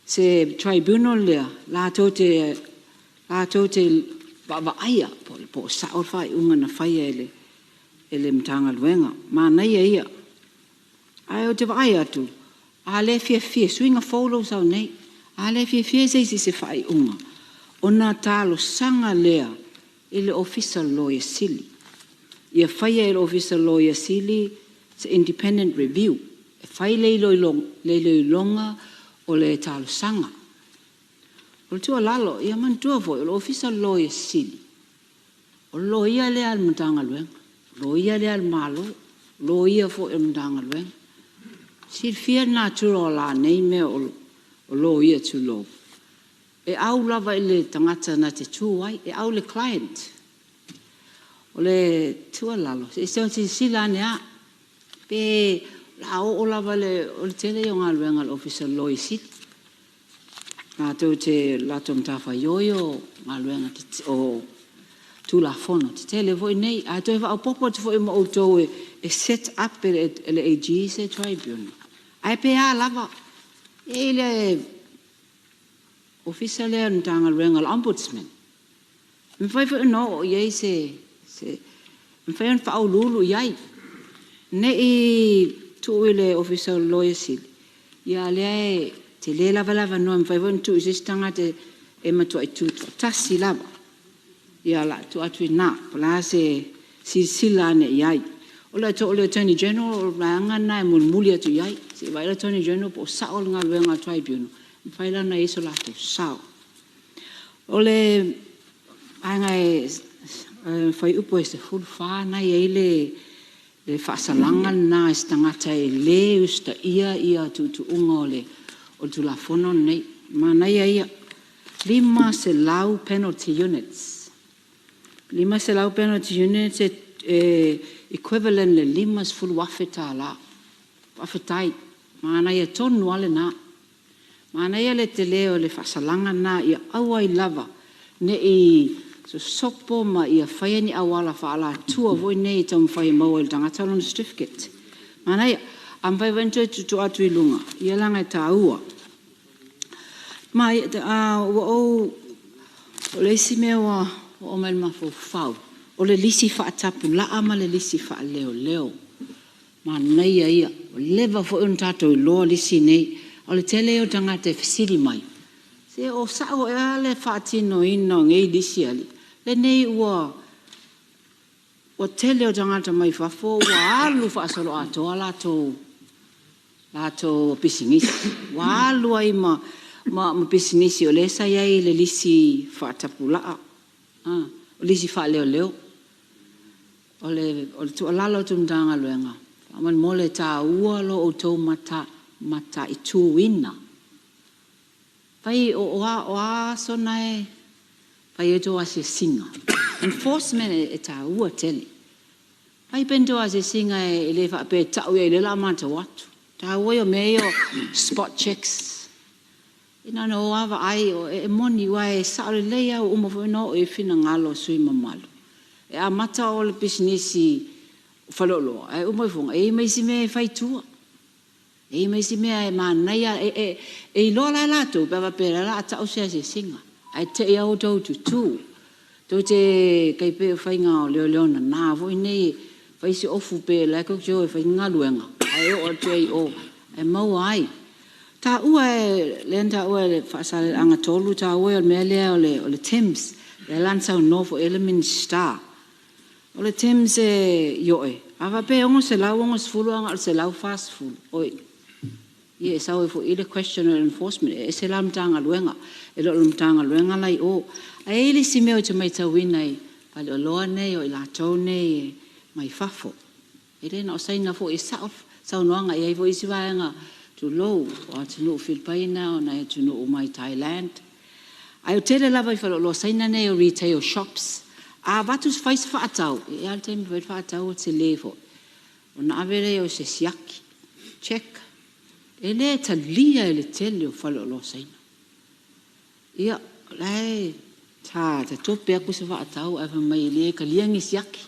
se tribunal lea latou te vaavaaia po o sao le faaiuga na faia e le Matagaluega. Manaia ia. Ae ou te vaai atu, a le fiafia, suiga fou lea ua sau nei, a le fiafia se isi i se faaiuga, ona talosaga lea i le Ofisa o le Loia Sili, ia faia e le Ofisa o le Loia Sili se independent review, e fai le iloiloga o le talosaga. O le tuualalo, ia manatua foi o le Ofisa o le Loia Sili, o le loia lea a le Matagaluega, o le loia lea a le Malo, o le loia foi a le Matagaluega. E silafia le natura o a nei mea o loia tulou, e au lava i le tagata na te tu ai, e au i le client. O le tuualalo, se i silasila ane lava, pe o le a oo lava i le… o le tele ia o galuega a le Ofisa o le Loia Sili. O le latou matafaioi o galuega o Tulafono tetele foi nei. A toe faaopoopo atu foi ma outou e set up e le AG se tribunal, ae pe a lava, e i ai le Ofisa lea a le Matagaluega o le Ombudsman, e mafai foi ona oo i ai se… e mafai ona faauluulu i ai, ne i tuu i le Ofisa o le Loia Sili, a o lea e tele lava le avanoa e mafai foi ona tuu i se isi tagata e matuai tutoatasi lava. Ia o le a tuu atu i ina po o le a se silasila ane i ai. O le Attorney General o le vaega lena e mulimuli atu i ai, se i vaai le Attorney General po o sao le galuega a le Tribunal, e mafai la ona i ai so latou sao. O le fuaiupu e 14 lena e i ai le faasalaga lena i se tagata e le usitaia tuutuuga o le Tulafono lenei. Manaia ia, e 500 penalty units, 500 penalty units e equivalent i le $50,000. Faafetai. Manaia tonu lava lena. Manaia le tele o le faasalaga lena ia aua ai lava ne i sosopo ma ia faia ni auala faaalatua foi nei e taumafai e maua ai e le tagata lona certificate. Manaia. A mafai foi ona toe tuutuu atu i luga, ia leaga e taua. Ma ua ou… o le isi mea ua oo mai i le mafaufau, o le lisi faatapulaa ma le lisi faaleoleo. Manaia ia, ua leva foi ona tatou iloa lisi nei. O le tele ia o tagata e fesili mai, se Se o sao ea le faatinoina o nei lisi a alii? Lenei ua tele o tagata mai fafo ua alu faasoloatoa latou pisinisi, ua alu ai ma pisinisi o lea sa i ai i le lisi faatapulaa, lisi faaleoleo. O le tuualalo atu i le Matagaluega, faamolemole e taua lo outou mataituina. O a aso na e fai ai a outou asiasiga? Enforcement e taua tele. Fai pea ni tou asiasiga e le faapea e tau i ai o lea o le a matou o atu. O le taua ia o mea ia o spot checks. Na ona o lava vaai, e moni aua e sao lelei lava ua uma foi ona oo i ai finagalo o sui usufono mamalu, e amata o le pisinisi faleoloa, ae uma ifo e i ai ma isi mea e fai i tua. E i ai ma isi mea e manaia, e iloa la e latou pe a faapea o lea o le a tau se asiasiga, ae te i lava ua outou tutu. Tou te tai pei o faiga o leoleo nana foi nei, e fai si ofu pei o la e tou te o e fai ni galuega, ae oo atu ai i o e maua ai. Lea na taua e le Faasaleleaga 3 le taua ia o le mea lea o le TIMS, lea la na saunoa foi i ai le Minisita. O le TIMS ioe, a faapea e $660 ae na o le $140, oi, ia e sau ai foi i i le question o le enforcement. E ese la le Matagaluega, e le o le Matagaluega la e i o. Ae i ai le isi mea ou te matauina i faleoloa nei o i latou nei mai fafo, e le na o Saina foi, e sao saunoaga, e i ai foi isi vaega, tulou, o atunuu o Filipaina, o nai atunuu mai Thailand. Ae tele lava i faleoloa Saina nei o retail shops, a avatu fai se faatau, e i ai lava le taimi e fai ai le faatau ua tele foi, ona ave lea o se siaki, check. E le talia e le tele o faleoloa Saina. Ia, o la e sa tatope atu se faatau ae fai mai e le talia ni siaki.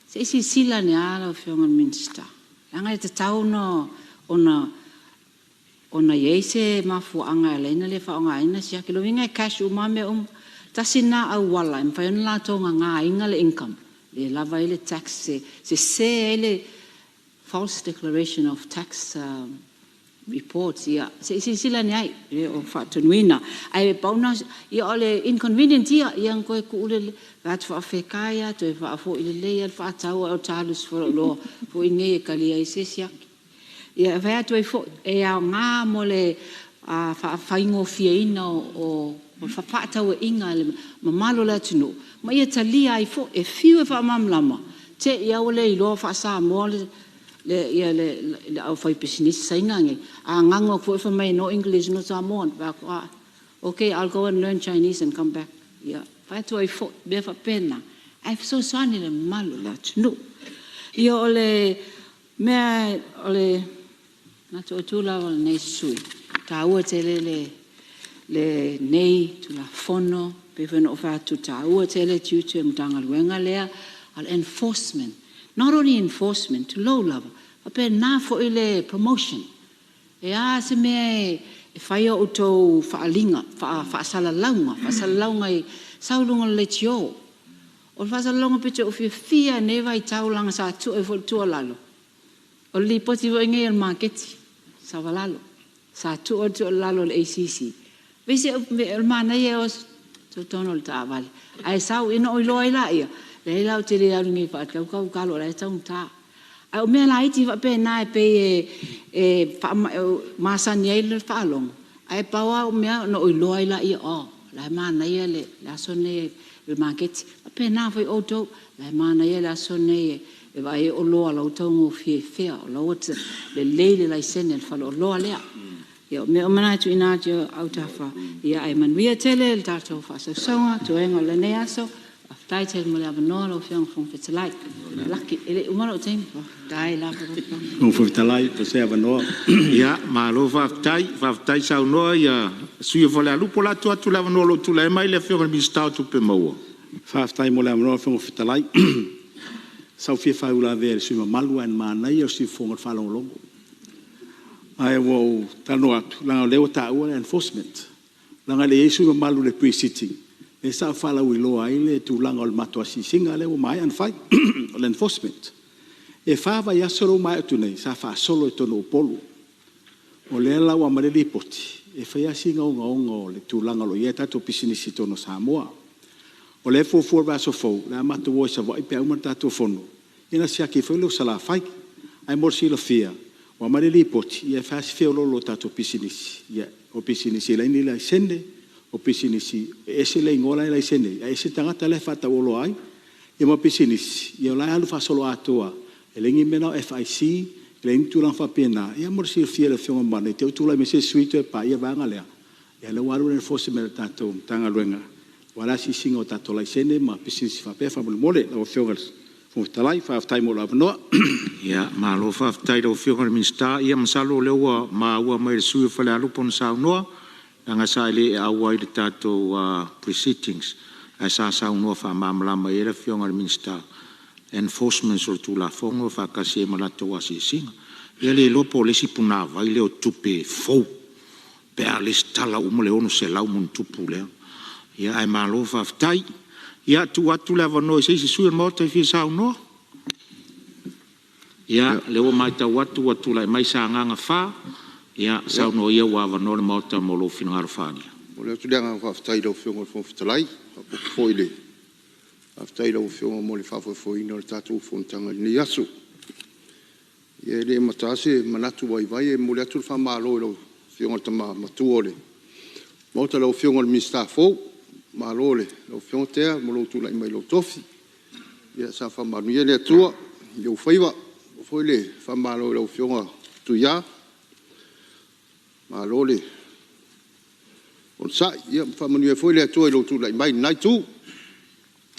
Se i silasila ane lava lau Afioga i le Minisita, leaga e tatau ona i ai se mafuaaga e ala ai ona le faaaogaina siaki. O lona uiga e cash uma lava mea uma. Tasi lena auala e mafai ona latou nanaina le income, e le lava ai le tax, e sese ai le false declaration of tax reports. Ia, se i silasila ane ai, e le o faatonuina. Ae pau lena, ia o le inconvenient ia, ia ona toe tuu lea, fai atu faafekai lava toe faafoi lelei lava le faatau a o ota alu i se faleoloa foi lenei e talia ai se siaki. Ia e fai atu ai foi, e aoga mo le faafaigofieina o fefaatauaiga a le mamalu o le atunuu, ma ia talia ai foi. E fiu e faamalamalama, te i lava ua le iloa faa-Samoa le aufaipisinisi Saina nei, a ganu atu foi fai mai no English no Samoan. Ou fai atu, a, okay I'll go and learn Chinese and come back. Ia, fai atu ai foi mea faapena, ae fesoasoani i le mamalu o le atunuu. Ia o le mea o le manatu autu lava o lenei sui usufono, e taua tele lenei Tulafono. E pei foi ona ou fai atu, e taua tele tiute o le Matagaluega lea, a o le enforcement, not only enforcement, tulou lava, e faapena foi le promotion. E a se mea e fai a outou faaaliga, faasalalauga sau i luga o le leitio. O le faasalalauga aupito i fiafia lava i lenei vaitau leaga sa tuu ai foi le tuualalo, o le lipoti foi lenei a le maketi Savalalo, sa tuu ai le tuualalo a le ACC, o le manaia e o atu totonu o le taavale, ae sau, ia ona ou iloa ai lea, leai la ou te le alu nei e faatau talo o la e taugata. A o mea laiti faapena e pei e masani ai le faalogo, ae pau lava au mea ona ou iloa ai lea, oh, o la e manaia le aso lenei i le maketi. E faapena foi outou, o la e manaia le aso lenei e vaai ai oloa o la e ua taugofie i fea, o la e ua lelei le laisene a le faleoloa lea. Ia o mea uma na e tuuina atu i ou autafa, ae manuia tele le tatou faasausauga toega o lenei aso. Faafetai tele mo le avanoa lau Afioga i le Fofoga Fetalai. Laki, e le i uma lou taimi? Faafetai lava. Fofoga Fetalai po o se avanoa. Ia, malo faafetai, faafetai saunoa le sui usufono mo Falealupo. O le a tuu atu le avanoa o lo o tulai mai le Afioga i le Minisita o Tupe Maua. Faafetai mo le avanoa lau Afioga i le Fofoga Fetalai. Sa ou fia faauilavea i le sui usufono mamalu ae na manaia o le siufofoga o le faalogologo. Ae ua ou talanoa atu leaga o lea ua taua le enforcement, leaga e le i i ai le sui usufono mamalu i le Pre-Sitting lea sa ou faalauiloa ai le tulaga o le matou asiasiga lea ua maea ona fai, o le enforcement. E fa vaiaso lea ua maea atu nei sa faasolo i totonu o Upolu. O lea la ua aumai le lipoti, e fai lava sina ogaoga o le tulaga o lo o i ai tatou pisinisi i totonu o Samoa. O lea e fuafua i le vaiaso fou o le a matou o ai i Savaii pe a uma le tatou fono ia ona siaki ai foi lea o Salafai. Ae mo le silafia ua aumai le lipoti, ia e fai lava si feoloolo o tatou pisinisi, o pisinisi e leai ni laisene, o pisinisi e ese le igoa la e laisene ai ae ese le tagata la e faatau oloa ai. Ia ma pisinisi o la e alu faasoloatoa lava, e leai ni mea na o FIC, leai ni tulaga faapena. Ia mo le silafia e le Afioga mamalu, ne i te i ua tulai mai se isi sui usufono toe paia le vaega lea, ia o lea ua alu le enforcement a le tatou Matagaluega aua le asiasiga o tatou laisene ma pisinisi faapea faamolemole lau Afioga i le Fofoga Fetalai. Faafetai mo lou avanoa. Ia malo faafetai i lau Afioga i le Minisita. Ia masalo o lea ua maua mai e le sui usufono mo Falealupo ana saunoa, leaga sa e le auai i le tatou pre-sittings ae sa saunoa faamalamalama i ai le Afioga i le Minisita, enforcement o le Tulafono faatasi ai ma latou asiasiga. Ia le iloa po o le isi punavai lea o tupe fou pe a resitala uma le $600+ lea. Ae malo faafetai. Ia e tuu atu le avanoa i se isi sui usufono o le Maota e fia saunoa. Ia, o lea ua matau atu ua tulai mai Sagaga 4, ia saunoa ia ua avanoa le Maota mo lou finagalo faaalia. E momoli atu le agaga faafetai i lau Afioga i le Fofoga Fetalai, faapea foi le faafetai i lau Afioga mo le faafoefoeina o le tatou fonotaga i lenei aso. Ia e le amata lava se manatu vaivai e momoli atu le faamalo i lau Afioga i le Tama Matua o le Maota lau Afioga i le Minisita fou. Malo i lau Afioga Tea mo lou tulai mai i lou tofi. Ia saga faamanuia le Atua i ou faiva. Faapea foi le faamalo i lau Afioga Tuia, malo le onosai. Ia faamanuia foi le Atua i lou tulai mai i lena itu.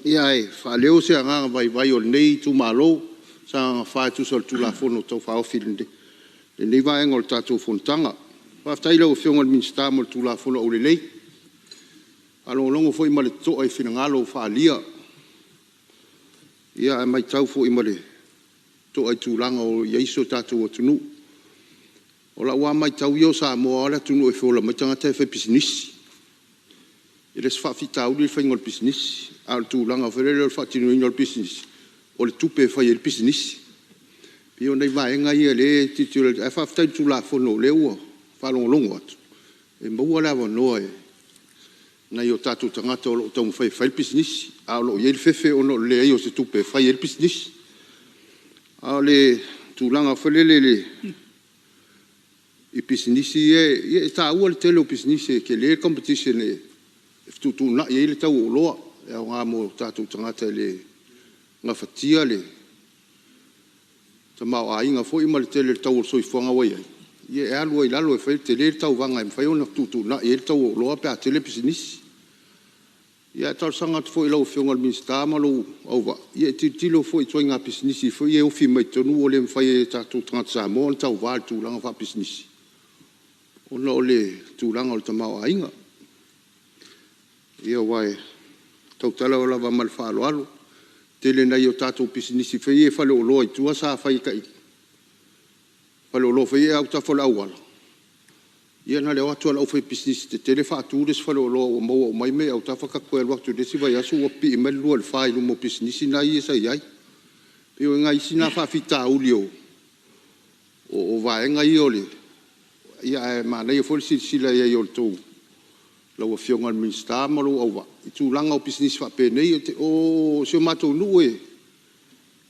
Ae faaleo se agaga vaivai o lenei itumalo Sagaga 4 e tusa o le Tulafono Tau Faaofi i lenei vaega o le tatou fonotaga. Faafetai i lau Afioga i le Minisita mo le Tulafono aulelei. E faalogologo foi ma le totoa i finagalo ua faaalia, ae matau foi ma le totoa i tulaga ua i ai si o tatou atunuu. O lau lava matau ia o Samoa o le atunuu e feola mai tagata e faipisinisi. E le o se faafitauli le faiga o le pisinisi, a o le tulaga foi lele o le faatinoina o le pisinisi, o le tupe e fai ai le pisinisi. E pei o nai vaega ia o lea e tilotilo i ai, ae faafetai i le Tulafono o lea ua faalogologo atu e maua le avanoa e nai o tatou tagata o lo o taumafai e fai le pisinisi, a o lo o i ai le fefe ona o le leai o se tupe e fai ai le pisinisi. A o le tulaga foi lele i pisinisi ia, e taua le tele o pisinisi e tele le competition e fetuutuunai ai le tau o oloa e aoga mo tatou tagata e le gafatia le tamaoaiga foi ma le tele o le tau o le soifuaga ua i ai, ia e alu ai i lalo, e tele le tauvaga e mafai ona fetuutuunai ai le tau o oloa pe a tele pisinisi. Ae talosaga atu foi i lau Afioga i le Minisita ma lou auvaa e tilotilo foi i ituaiga pisinisi foi ia e ofi mai totonu ua le mafai e tatou tagata Samoa ona tauva i le tulaga faapisinisi ona o le tulaga o le tamaoaiga. Ia, aua e tautala lava ma le faaaloalo, e tele i nai a tatou pisinisi foi ia faleoloa i tua sa fai e faleoloa foi ia i autafa o le auala, ia na o le o atu lava o le aufaipisinisi tetele faatu le isi faleoloa ua maua uma ai mea i autafa, ta te toe alu atu i le isi vaiaso ua pipii mai le 2 i le 4 i luma o pisinisi na ia sa i ai. E pei o nai isi na faafitauli o vaega ia o le… Ae manaia foi le silasila i ai o lau Afioga i le Minisita ma lou auvaa i tulaga o pisinisi faapenei. O si o matou nuu,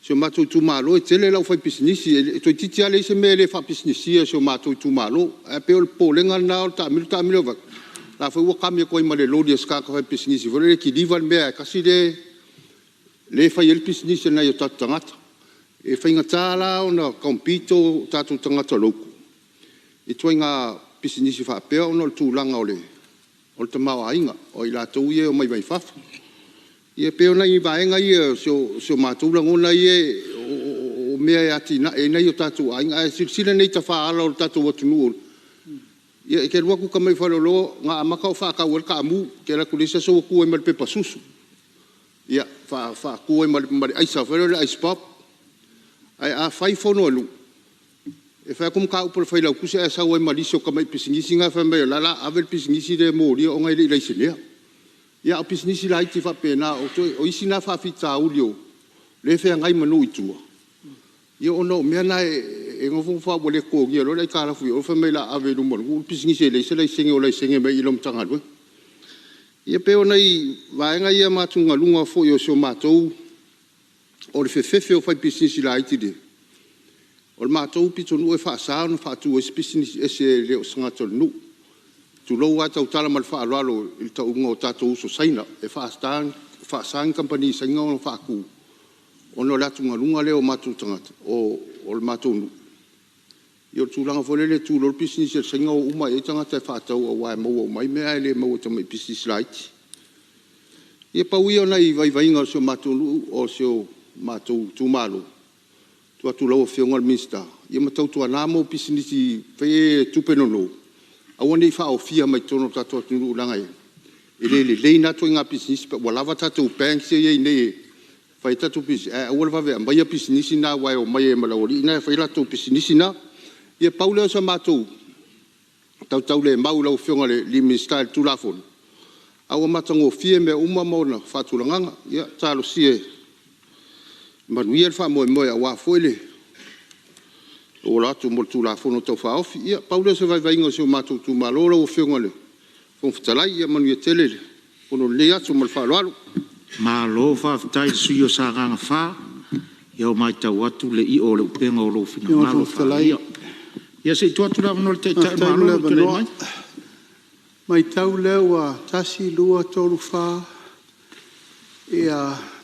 si o matou itumalo e tele le aufaipisinisi, toeitiiti lava leai se mea e le faapisinisia e si o matou itumalo. Ae pei o le popolega lena o le taamilo taamilo vaai atu o la e foi ua kami atu ai ma le loli a se tagata faipisinisi foi lele e kiliva le mea lava e tasi lea e fai ai le pisinisi a nai o tatou tagata. E faigata la ona compete o tatou tagata local i ituaiga pisinisi faapea ona o le tulaga o le tamaoaiga o i latou ia e omai mai fafo. Ia pei o nai vaega ia o si o matou lagona ia o mea e atiae ai nai o tatou aiga. Ae silasila nei i tafaala o le tatou atunuu, ia e te alu atu uta mai le faleoloa na amata o faatau ai le taamu, e te alu atu i le isi aso ua tu ai ma le pepa susu, ia, faatu ai ma le aisa foi lea o le ice pop. Ae a fai fono a nuu, e fai atu mataupu a le Failautusi ae sau ai ma lisi o tamai pisinisi na fai mai o la e o le a ave le pisinisi lea e molia ona e le i laisenea. Ia a o pisinisi laiti faapena, o isi na faafitauli o lea e feagai ma nuu i tua, ona o mea na e e nofonofo lava ua le totogia loa le aitalafu i o fai mai o le a ave i luma o le nuu le pisinisi e leai se laisene o laisene mai i lau Matagaluega. Ia pei o nai vaega ia ma atugaluga foi o si o matou, o le fefefe o faipisinisi laiti. O le matou pitonuu e faasa ona faatu ai se pisinisi ese e le o se tagata o le nuu, tulou lava, e tautala ma le faaaloalo i le tauga o tatou uso Saina, e faasa ni kamupani Saina ona faatu ona o le atugaluga lea o matou tagata o le matou nuu i le tulaga foi lele e tu loa le pisinisi a le Saina o uma lava i ai tagata e faatau aua e maua uma ai mea ae le maua e tamai pisinisi laiti. Ia pau ia o nai vaivaiga o si o matou nuu, o si o matou itumalo e tuu atu i lau Afioga i le Minisita, ia ma tautuana ma pisinisi foi nei tupe nono, aua ne i faaofia mai totonu o le tatou atunuu leaga e le lelei na ituaiga pisinisi ua lava tatou banks lea e i ai nei e fai ai tatou pisinisi, ae aua le vave aumaia pisinisi na aua e omai ai ma le aualii na e fai a latou pisinisi na. Ia pau lea o se matou tautaulemau i lau Afioga i le Minisita i le Tulafono, ae ua matagofie mea uma ma ona faatulagaga. Ia talosia ia manuia le faamoemoe aua foi le auala atu mo le Tulafono Tau Faaofi. Ia pau lea o se vaivaiga o si o matou itumalo lau Afioga i le Fofoga Fetalai. Ia manuia tele le fono i lenei aso. Ma le faaaloalo. Malo faafetai i le sui usufono mo Sagaga 4. Ia ua matau atu le i'o o le upega o lou finagalo faaalia. Ia se i tuu atu le avanoa i le Taitai o le Faafetai mo Malo le lou tulai avanoa. mai. Matau lea ua tasi, lua, tolu, fa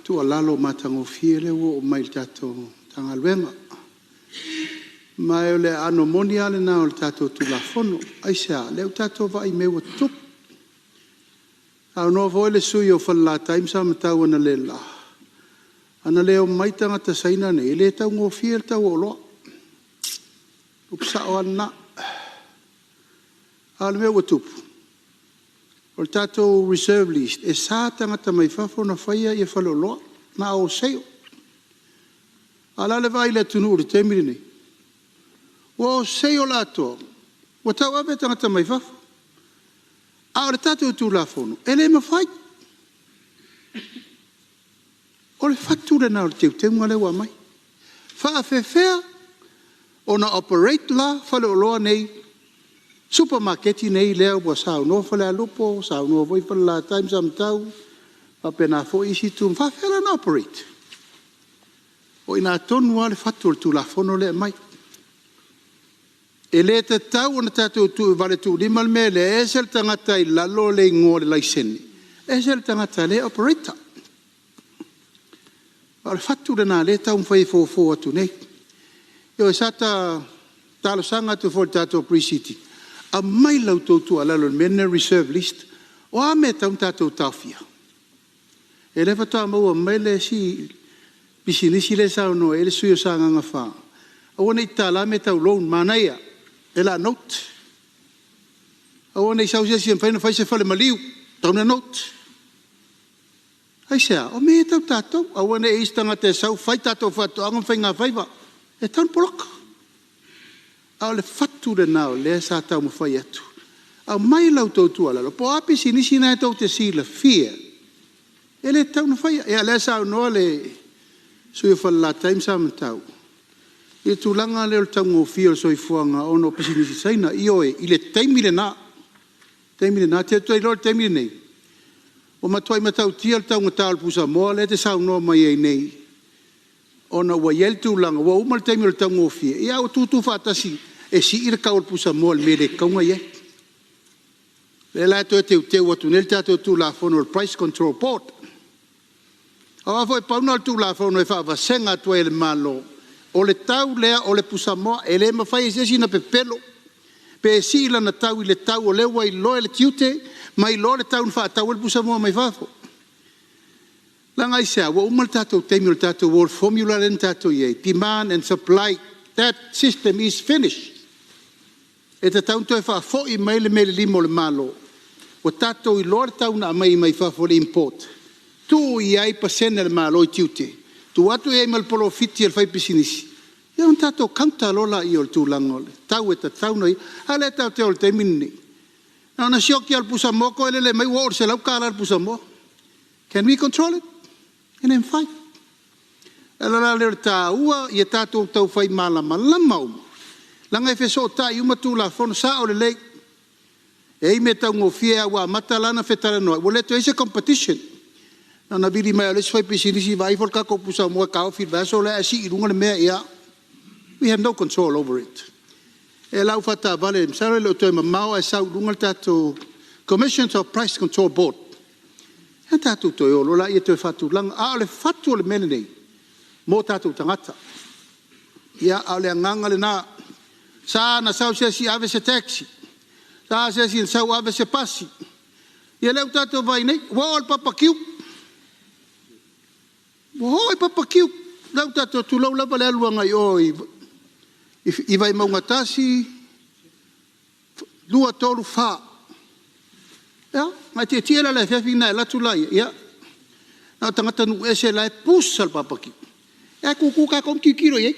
tuualalo matagofie lea ua oo mai i le tatou Matagaluega. Ma o le aano moni lava lena o le tatou Tulafono. Aisea? O lea ua tatou vaai i mea ua tutupu. Saunoa foi le sui usufono o Falelatai ma Samatau analeila, ana le omai tagata Saina nei, e le taugofie le tau o oloa. O le upu sao lava lena. A o le mea ua tupu, o le tatou reserve list, e sa tagata mai fafo ona faia faleoloa, na o wholesale. A o le a le vaai a le atunuu i le taimi lenei? Ua wholesale atoa, ua tauave e tagata mai fafo. A o le tatou Tulafono, e le mafai. O le fatu lena o le teuteuga lea ua aumai. E faapefea ona operate la faleoloa nei, supamakeki nei lea ua saunoa Falealupo, saunoa foi Falelatai ma Samatau, faapena foi isi itu, e faapefea la ona operate? O i ina tonu lava le fatu o le Tulafono lea e aumai. E le tatau ona tatou valetuulima le mea lea, e ese le tagata e i lalo le igoa o le laisene, ese le tagata o lea e operate. O le fatu lena o lea e taumafai e fofo atu nei. Ioe, sa ta talosaga atu foi i le tatou Pre-Sitting, aumai la outou tuualalo i le mea lenei o le reserve list. O a mea e tatau ona tatou taofia? Ia lea faatoa maua mai le isi pisinisi lea e saunoa i ai le sui usufono o Sagaga 4, aua ne i tatala mea tau loan, manaia, o le a note. Aua ne i sau se isi e mafai ona fai se falemaliu, tatau ona note. Aisea? O mea ia tau tatou, aua ne i i ai se tagata e sau fai tatou faatoaga ma faigafaiva, e tatau ona poloka. A o le fatu lena o lea sa taumafai atu, aumai la outou tuualalo, po o a pisinisi na tou te silafia e le tatau ona faia. Ia o lea e saunoa le sui usufono o Falelatai ma Samatau i le tulaga lea o le taugofie o le soifuaga ona o pisinisi Saina. Ioe, i le taimi lena, ou te iloa i le taimi lenei, ua matuai matautia le taugata o le pusamoa lea e te saunoa mai ai nei ona ua i ai le tulaga ua uma le taimi o le taugofie, ae ua tutu faatasi e sii le tau o le pusamoa i le mea e le tatau ona i ai. O lea la e toe teuteu atu nei le tatou Tulafono o le Price Control Board. Aua foi na pau lena o le Tulafono e faavasega atu ai e le Malo, o le tau lea o le pusamoa, e le mafai e se isi ona pepelo pe sii lana tau i le tau o lea ua iloa e le Tiute ma iloa le tau na faatau ai le pusamoa mai fafo. Leaga aisea? Ua uma le tatou taimi o le tatou old formula lea na tatou i ai, demand and supply, that system is finish. E tatau ona toe faafoi mai le mea i le lima o le Malo, ua tatou iloa le tau na aumai mai fafo le import, tuu i ai pasene a le Malo i tiute, tuu atu i ai ma le polofiti a le faipisinisi, ia ona tatou counter loa lea o le tulaga o le tau e tatau ona i ai. A lea tatou te o i le taimi lenei, na ona sioki lava o le pusamoa toe lele mai ua oo i le $100 le pusamoa. Can we control it? E le mafai. O le ala la lea o le taua ia tatou taufai malamalama uma Leaga e fesootai uma Tulafono, sao lelei. E i ai mea taugofie ae ua amata la ona fetalanoai ua le toe i ai se competition. Na ona vili mai lava o le isi faipisinisi vaai ifo le tatou pusamoa e taofi i le vaiaso lea ae sii i luga le mea, ia we have no control over it. O le a ou faataavale masalo e le o toe mamao ae sau i luga le tatou Commission of Price Control Board, ona tatou toe o loa lea toe faatulaga. A o le fatu o le mea lenei, mo tatou tagata. Ia, a o le agaga lena, e sa ona sau se isi ave se tax, sa se isi ona sau ave se pasi, ia lea ua tatou vaai nei, ua oo i le barbecue, ua oo i le barbecue. Lea ua tatou, tulou lava le alu agai o i Vaimauga 1, 2, 3, 4. Ia, ona e tietie lea i le afiafi ona e alu atu lea, ia, na o tagatanuu ese la e pusa le barbecue, ae tutu tatou ma tilotilo i ai.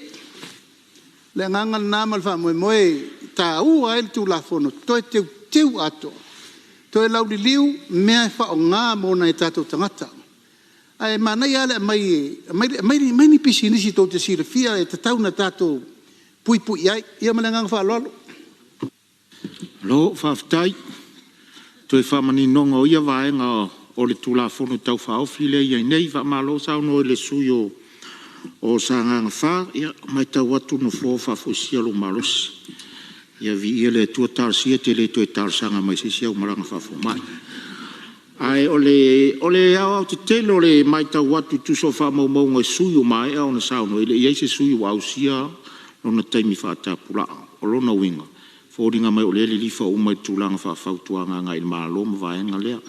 O le agaga lena ma le faamoemoe e taua ai le Tulafono Toe Teuteu atoa, toe lauliliu mea e faaaoga mo nai o tatou tagata. Ae manaia lava le aumai ni pisinisi tou te silafia e tatau ona tatou puipui i ai. Ia ma le agaga faaaloalo. Malo faafetai i le toe faamaninoga o ia vaega o le Tulafono Tau Faaofi lea e i ai nei. Faamalo saunoa i le sui usufono o Sagaga 4. Ia, ua matau atu le Nofoa ua faafoisia lou malosi. Ia viia le Atua, talosia e te le toe talosaga mai i se isi au malaga faafomai. Ae o le aoaotetele o le matau atu tusa o faamaumauga i sui usufono ua maea ona saunoa, e le i i ai se sui usufono ua ausia lona taimi faatapulaa. O lona uiga, e foliga mai o lea e lilifa uma i le tulaga faafautuaga agai le Malo ma vaega lea.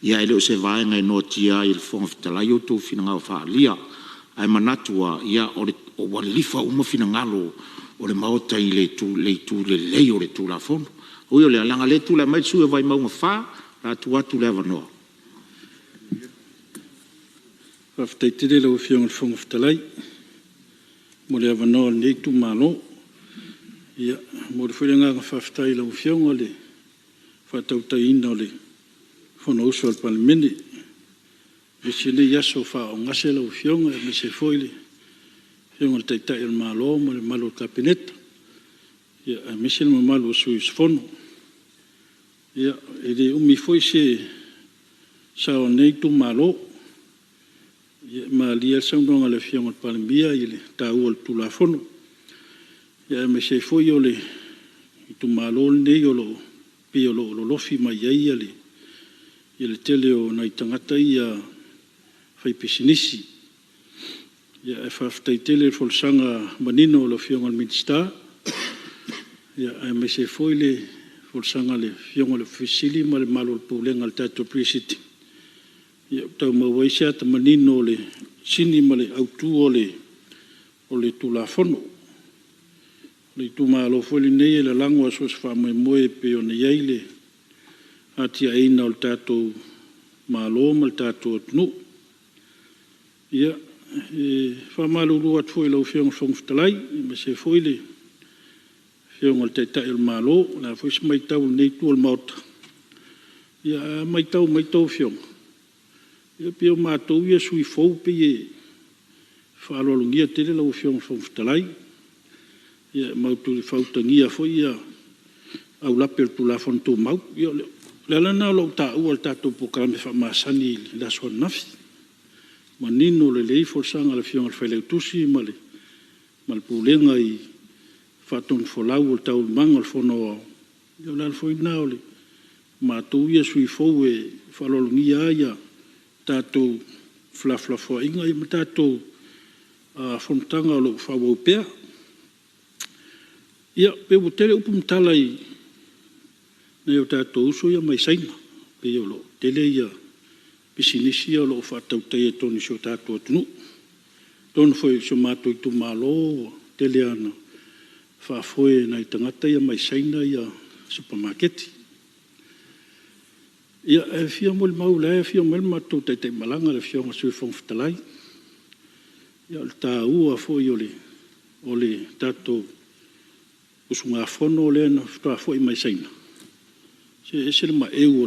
Ia ae le o se vaega e noatia ai e le Fofoga Fetalai outou finagalo faaalia. Ae manatu lava, ua lilifa uma finagalo o le Maota i le itu lelei o le Tulafono. Ui o lea, leaga o lea e tulai mai le sui usufono mo Vaimauga 4, o le a tuu atu le avanoa. Faafetai tele i lau Afioga i le Fofoga Fetalai mo le avanoa o lenei itumalo. E momoli foi le agaga faafetai i lau Afioga i le faatautaiina o le Fonousu a le Palemene, aemaise lenei aso faaaogase lau Afioga aemaise foi le Afioga i le Taitai o le Malo ma le mamalu o le Kapeneta, aemaise le mamalu o sui usufono. Ia, e le umi foi se sao o lenei itumalo. E malie lava le saunoaga a le Afioga i le Palemia i le taua o le Tulafono, aemaise ai foi o le itumalo lenei e pei o lo o lolofi mai ai le tele o nai tagata ia faipisinisi. Ae faafetai tele i le folasaga manino a le Afioga i le Minisita, aemaise foi le folasaga a le Afioga i le Ofisa Sili o Pulega ma le mamalu o le Pulega a le tatou Pre-Sitting, ua tau maua ai se ata manino o le sini ma le autu o le Tulafono. O le itumalo foi lenei e lalago i so o se faamoemoe pei ona i ai le atiaeina o le tatou Malo ma le tatou atunuu. Ia, e faamalulu atu foi i lau Afioga i le Fofoga Fetalai, aemaise foi le Afioga i le Taitai o le Malo, o le a foi se matau a lenei Itu o le Maota, ae a matau mai a outou afioga, e pei o matou ia o sui usufono fou e pei e faaaloalogia tele lau Afioga i le Fofoga Fetalai, e matou te faautagia foi aulape o le Tulafono Tumau. Ia o le ala lena o lou taua o le tatou polokalame faamasani i le aso ananafi, manino lelei folasaga a le Afioga i le Failautusi ma le Pulega i faatonufolau o taualumaga o le Fono Aoao. Ia o le ala foi lena o matou ia sui usufono fou e faaaloalogia lava tatou felafolafoaiga ma tatou fonotaga o lo o faaauau pea. Ia, pei ua tele upu ma tala i nai o tatou uso ia mai Saina, pei o lo o tele pisinisi ia o lo o faatautaia i totonu o si o tatou atunuu. Atonu foi o si o matou itumalo ua tele lava ina faafoe e nai tagata ia mai Saina supamaketi. Ia, e fia molimau o la e afio mai le matou taitaimalaga le Afioga i le Sui Fofoga Fetalai. Ia, o le taua foi o le tatou usugafono lea na faatoa foi mai Saina, se e ese le maeu o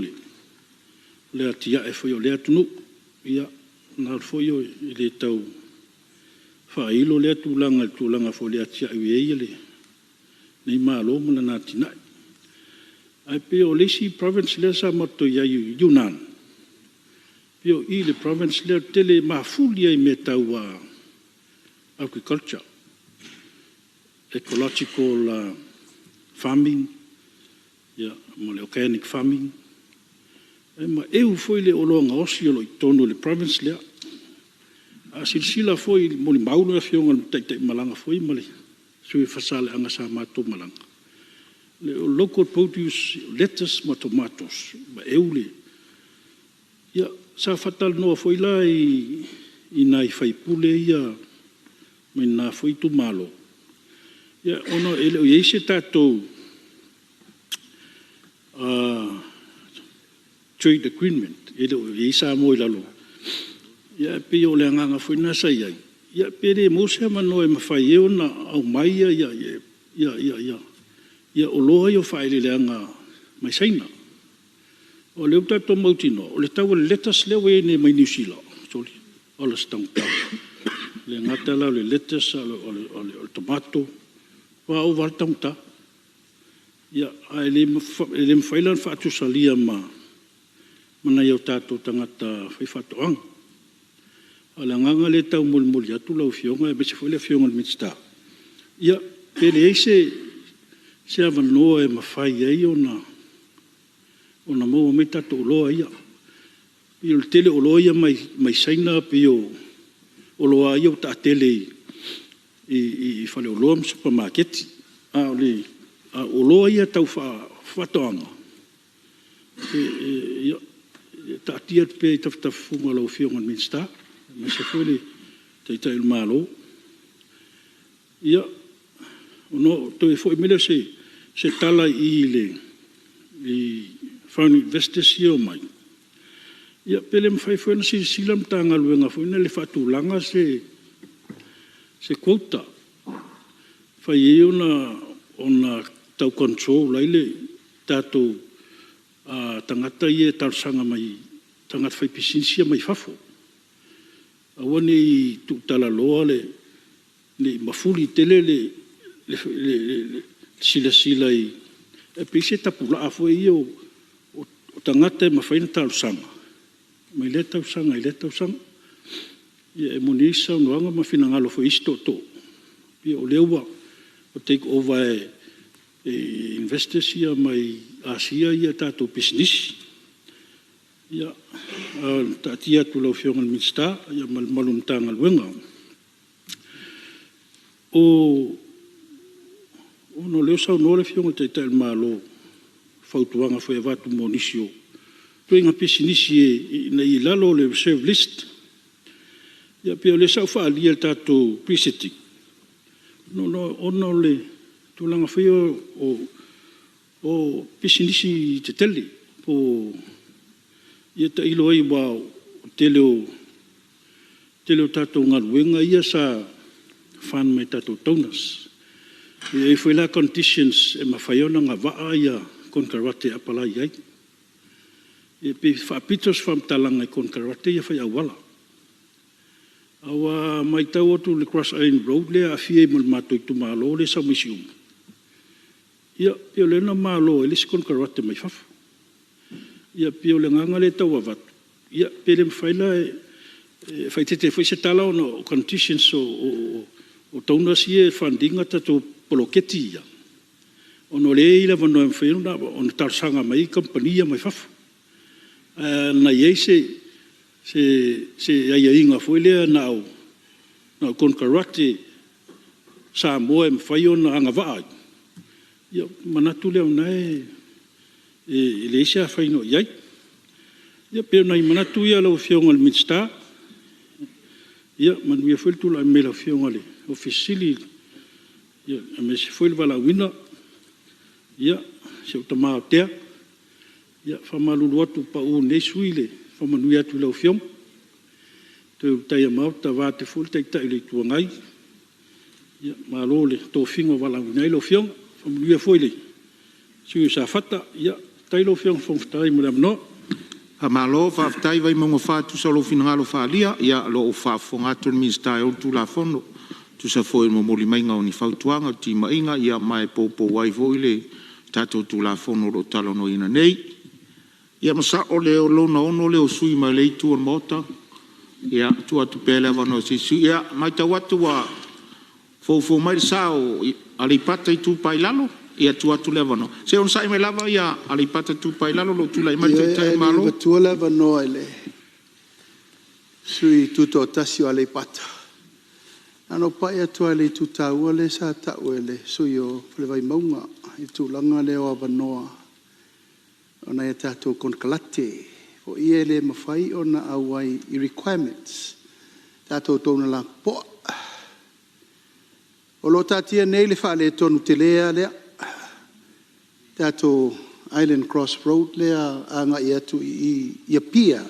le atiae foi o lea atunuu. Ia, e le tau faailo lea tulaga i le tulaga foi o le atiae ua i ai le lenei Malo ma lana atinae. Ae pei o le isi province lea sa matou i ai i Yunnan, pei o i le province lea e tele, e mafuli lava i mea tau agriculture, ecological farming ma le organic farming. E maeu foi le oloa gaosi o lo o i totonu o le province lea. A silasila foi i le molimau le Afioga i le Taitai malaga foi ma le sui usufono o Faasaleleaga sa matou malaga, o local produce, lettuce ma tomatoes, e maeu le… Ia, sa faatalanoa foi la i nai sui usufono ia mai na foi itumalo, ona e le o i ai se tatou trade agreement, e le o i ai Samoa i lalo, ae pei o le agaga foi lena sa i ai, ia pe le maua se avanoa e mafai ai ona aumai oloa ia o faaeleeleaga mai Saina. O lea ua tatou mautinoa, o le tau o le lettuce lea ua i ai nei mai Niu Sila, sole, ola se taugata. E le gata la o le lettuce a o le tomato, ua ova lava le taugata. Ae le mafai la ona faatusalia ma nai o tatou tagata faifaatoaga. A o le agaga lea e taumolimoli atu lau Afioga aemaise foi le Afioga i le Minisita, ia pe leai se avanoa e mafai ai ona maua mai tatou oloa ia. O le tele o oloa ia mai Saina pei o oloa lava ia ua taatele i faleoloa ma supamaketi. A o oloa ia tau faatoaga, ia, e taatia atu pea i tafatafa o lau Afioga i le Minisita aemaise foi le Taitai o le Malo. Ia, ona toe foi mai lea o se tala i foreign investors ia e omai, ia pe le mafai foi ona silasila le Matagaluega foi lele e faatulaga se quota e mafai ai ona tau control ai le tatou tagata ia e talosaga mai, tagata faipisinisi ia mai fafo. Aua ne i tuutalaloa ne i mafuli tele le silasila i… pe i ai se tapulaa foi lea o tagata e mafai ona talosaga mai lea tausaga i lea tausaga. Ia e moni ai saunoaga ma finagalo foi o isi tootoo, ia o lea ua take over e investors ia mai Asia tatou pisinisi. Ia, ae taatia atu i lau Afioga i le Minisita ma le mamalu o le Matagaluega. Ona o lea ua saunoa le Afioga i le Taitai o le Malo i fautuaga foi e avatu mo nisi o ituaiga pisinisi ina ia i lalo o le reserve list. Ia pei o lea sa ou faaalia i le tatou Pre-Sitting, ona o le tulaga foi lea o pisinisi tetele po o… Ia tailo i ai aua o le tele o tatou galuega ia sa fund mai tatou donors. E i ai foi la conditions e mafai ai ona agavaa konekarate e apalai i ai. Ia pei e faapito se faamatalaga i konekarate ia fai auala. Aua a matau atu i le cross island road lea e aafia ai ma le matou itumalo lea e sau mai Siumu, ia pei o lea na malo ai le isi konekarate mai fafo. Ia pei o le agaga lea e tau avatu, ia pe le mafai la e faaeteete foi se tala ona o conditions o donors ia e fund ina tatou poloketi ia, ona o lea e i ai le avanoa e mafai ai ona talosaga mai ai kamupani ia mai fafo. Ae ana i ai se aiaiga foi lea na o konekarate Samoa e mafai ona agavaa ai, ia ona manatu lea o lena e leai se afaina o i ai. Ia pei o nai manatu ia lau Afioga i le Minisita. Ia manuia foi le tulai mai o lau Afioga i le Ofisa Sili o Pulega, aemaise foi le valaauina. Ia, si ou tama o Tea, e faamalulu atu, pau i lenei sui usufono le faamanuia atu i lau Afioga. Toe Ulutaia Maota vaeatu foi le Taitai o le Itu Agai, malo i le tofiga ua valaauina ai lau Afioga. Faamanuia foi i le sui usufono o Safata. Faafetai lau Afioga i le Fofoga Fetalai mo le avanoa. Faamalo faafetai Vaimauga 4 e tusa o lou finagalo faaalia. Ia, o lo o faafofoga atu le Minisita e ou le Tulafono. tusa foi o le momoli maiga o ni fautuaga, o timaiga, ia ma e poupou ai foi le tatou Tulafono o lo o talanoaina nei. Ia masalo o le lona 6 lea o sui usufono mai lea itu o le Maota. Ia, tuu atu pea le avanoa i se isi sui usufono. Ia, matau atu ua foufou mai le sa o Aleipata Itupa i Lalo. Ia, tuu atu le avanoa. Se i onosai mai lava Aleipata Itupa i Lalo o lo o tulai mai le Taitai o le Ioe, ae le i Malo. avatua le avanoa i le sui usufono tutoatasi o Aleipata, na ona ou pai atu lava i le itu taua lea sa taua e le sui usufono o le Vaimauga i le tulaga lea o avanoa o nai a tatou konekarate o i e le mafai ona auai i requirements, tatou donor lapopoa. O lo o taatia nei le faaletonu tele lava lea, tatou Island Cross Road lea e agai atu i Apia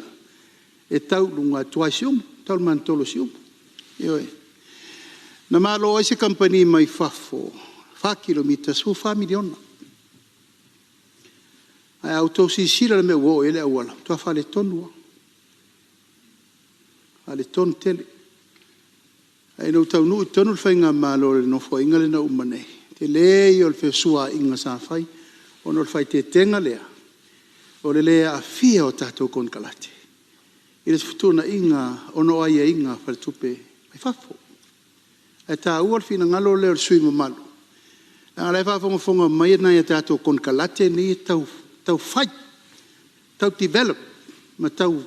e tau i luga e tuai i Siumu, tau i le maniotolo o Siumu. Ioe. Na malo ai se kamupani mai fafo 4 kilomita e $14 miliona. Ae a outou silasila i le mea ua oo i ai le auala, ua matua faaletonu lava, faaletonu tele. Ae ina ua taunuu i totonu le Faigamalo i le Nofoaiga lea na uma nei, tele ia o le fesuaaiga sa fai, ona o le faaeteetega lea, o le le aafia o tatou konekarate i le fetuunaiga ona o aiaiga a faletupe mai fafo. Ae taua le finagalo lea o le sui usufono mamalu, leaga o la e faafogafoga mai nai a tatou konekarate nei e tau fai, tau develop ma tau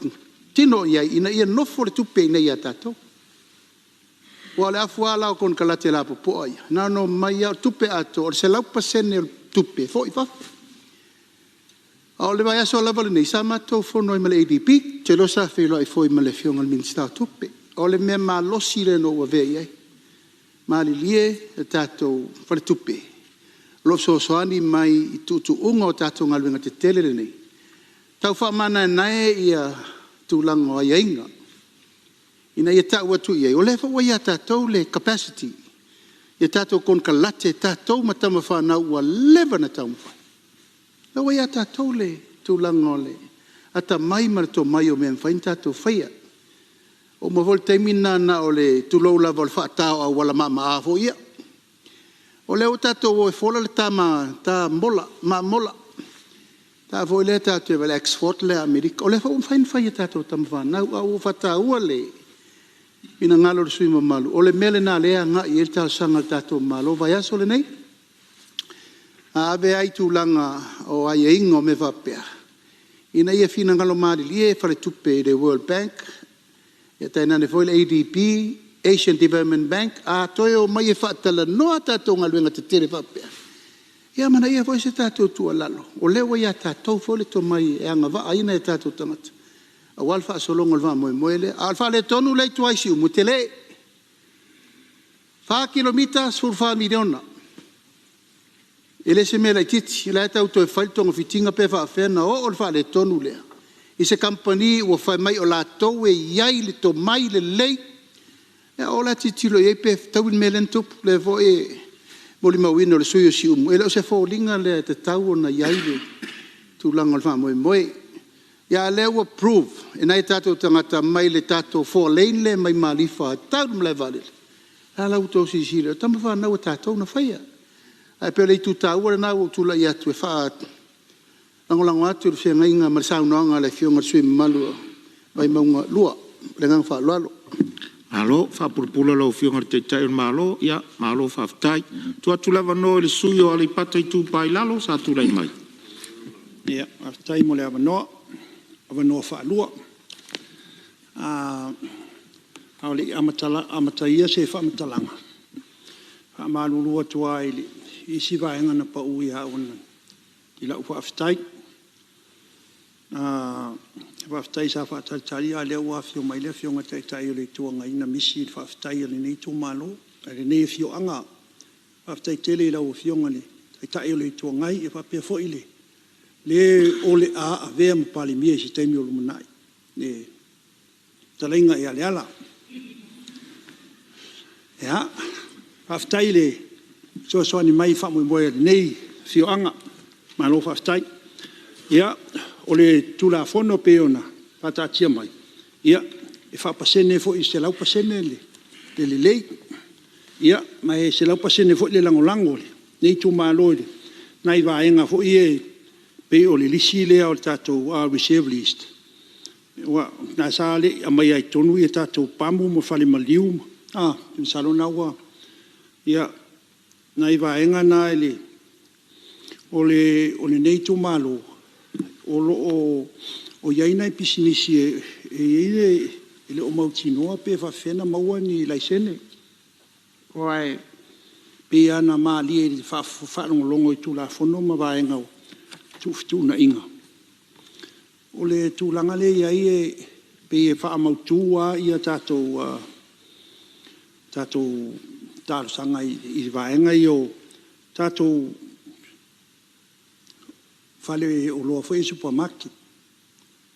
tino i ai ina ia nofo le tupe iinei ia tatou. Aua o le afu lava la o konekarate lapopoa ia, na ona omai lava o le tupe atoa, o le 100% o le tupe e foi i fafo. A o le vaiaso lava lenei sa matou fono ai ma le ADB, ou te iloa sa feiloai foi ma le Afioga i le Minisita o Tupe. O le mea malosi lea na ou avea i ai, malilie le tatou Faletupe o lo o fesoasoani mai i tuutuuga o tatou galuega tetele nei, tau faamanaenae tulaga o aiaiga ina ia tau atu i ai, o lea foi ua ia tatou le capacity i tatou konekarate, tatou ma tamafanau ua leva ona taumafai. O lea ua ia tatou le tulaga o le atamai ma le tomai o mea e mafai ona tatou faia. Ua uma foi le taimi lena na o le, tulou lava, o le faata o auala mamaa foi ia. O lea ua tatou o e fola le ta mamola, ta foi lea tatou te vaai i le export lea a Amerika, o lea foi ua mafai ona fai e tatou tamafanau. Ae ua ou faataua le finagalo o le sui usufono mamalu, o le mea lena o lea e agai i ai le talosaga a le tatou Malo. O le vaiaso lenei, a ave ai i tulaga o aiaiga o mea faapea, ina ia finagalo malilie faletupe i le World Bank, tainane foi le ADB, Asian Development Bank, a toe omai e faatalanoa a tatou galuega tetele faapea, ia amanaia foi se tatou tuualalo, o lea ua ia tatou foi le tomai e agavaa ai nai o tatou tagata aua le faasologa o le faamoemoe lea. A o le faaletonu lea i tua i Siumu, e tele. E 4 kilomita, $14 miliona. E le o se mea laitiiti, o la e tau toe fai le togafitiga pe faapefea ona oo le faaletonu lea i se kamupani ua fai mai o latou e i ai le tomai lelei. Ia o la e tilotilo i ai pe fetaui le mea lea na tupu. O lea foi e molimauina e le sui usufono o Siumu, e le o se foliga lea e tatau ona i ai le tulaga o le faamoemoe. Ia a o lea ua prove e nai o tatou tagata mai le tatou four lane lea mai Malifa e tau i le malaevaalele, o lena la ua outou silasila, o tamafanau a tatou na faia. Ae pei o le itu taua lena ua ou tulai atu e faalagolago atu i le feagaiga ma le saunoaga a le Afioga i le sui usufono mamalu o Vaimauga 2. Ma le agaga faaaloalo. Malo faapulapula lau Afioga i le Taitai o le Malo, ia malo faafetai. Tuu atu le avanoa i le sui usufono mo Aleipata Itupa i Lalo sa tulai mai. Faafetai mo le avanoa, avanoa faalua. A o le i amatalia se faamatalaga, e faamalulu atu lava i isi vaega na pau ia au i lau faafetai. Faafetai sa faatalitali a o lea ua afio mai le Afioga i le Taitai o le Itu Agai na misi le faafetai a lenei itumalo, a lenei afioaga. Faafetai tele i lau Afioga i le Taitai o le Itu Agai e faapea foi le o le a avea ma Palemia i se taimi o lumanai, le fetalaiga ia Leala. Faafetai i le fesoasoani mai i faamoemoe o lenei afioaga. Malo faafetai. Ia, o le Tulafono e pei ona faataatia mai, e faapasene foi i le 100% le lelei. Ia, ma e 100% foi le lagolago a lenei itumalo i nai vaega foi ia e pei o le lisi lea o le tatou reserve list, aua o lena sa le i aumaia i totonu tatou pamu ma falemaliu, masalo o lena ua… Ia, nai vaega na o lenei itumalo, o lo o i ai nai pisinisi e le o mautinoa pe faapefea ona maua ni laisene. Aua e pei lava ona malie i le faalogologo i Tulafono ma vaega o fetuunaiga, o le tulaga lea e i ai e pei e faamautu lava tatou talosaga i vaega ia o tatou faleoloa foi ia supermarket.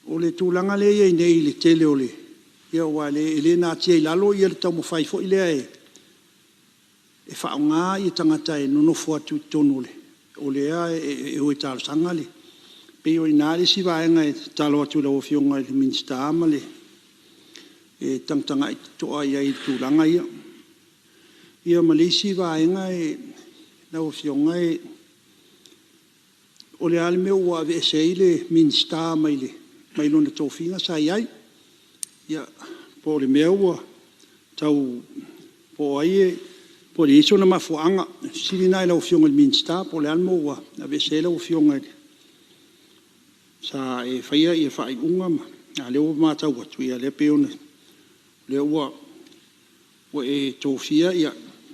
O le tulaga lea e i ai nei i le tele o le… aua e le natia i lalo le taumafai foi lea e faaaoga tagata e nonofo atu i totonu o lea e o e talosaga le… E pei o i ina le isi vaega e tatalo atu i lau Afioga i le Minisita ma le… e tagatagai totoa i ai i tulaga ia. Ia ma le isi vaega lau Afioga, o le a le mea ua aveese ai le Minisita mai lona tofiga sa i ai? Ia, po o le mea ua tau… po o ai po o i ai sona mafuaaga. O le fesili lena i lau Afioga i le Minisita po o le a le mea ua aveese ai lau Afioga sa e faia faaiuga ma… a o lea ua matau atu, o lea e pei o lea ua e tofia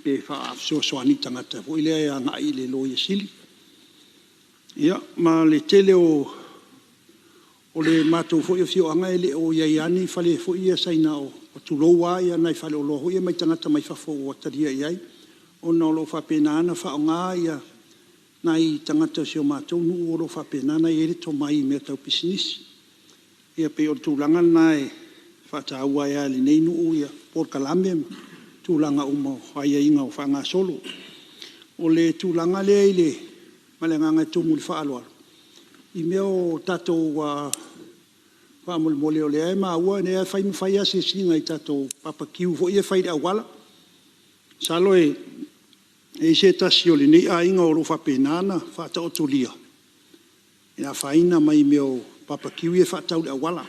pe faafesoasoani i tagata foi lea e agai i le Loia Sili. Ia, ma le tele o le matou foi afioaga e le o i ai lava ni fale foi ia Saina, tulou lava nai faleoloa foi ia mai tagata mai fafo ua talia i ai, ona o lo o faapena ona faaaoga nai tagata o si o matou nuu o lo o faapena ona i ai le tomai i mea tau pisinisi. Ia pei o le tulaga lena e faataua ai lava e lenei nuu polokalame ma tulaga uma o aiaiga o faagasolo. O le tulaga lea ma le agaga e tumu i le faaaloalo, i mea o tatou… faamolemole o lea e maua o lea e fai ma fai asiasiga i tatou bbq foi ia e fai i le auala. Masalo e i ai se tasi o lenei aiga o lo o faapena ona faataotolia e afaina mai mea o bbq ia e faatau i le auala.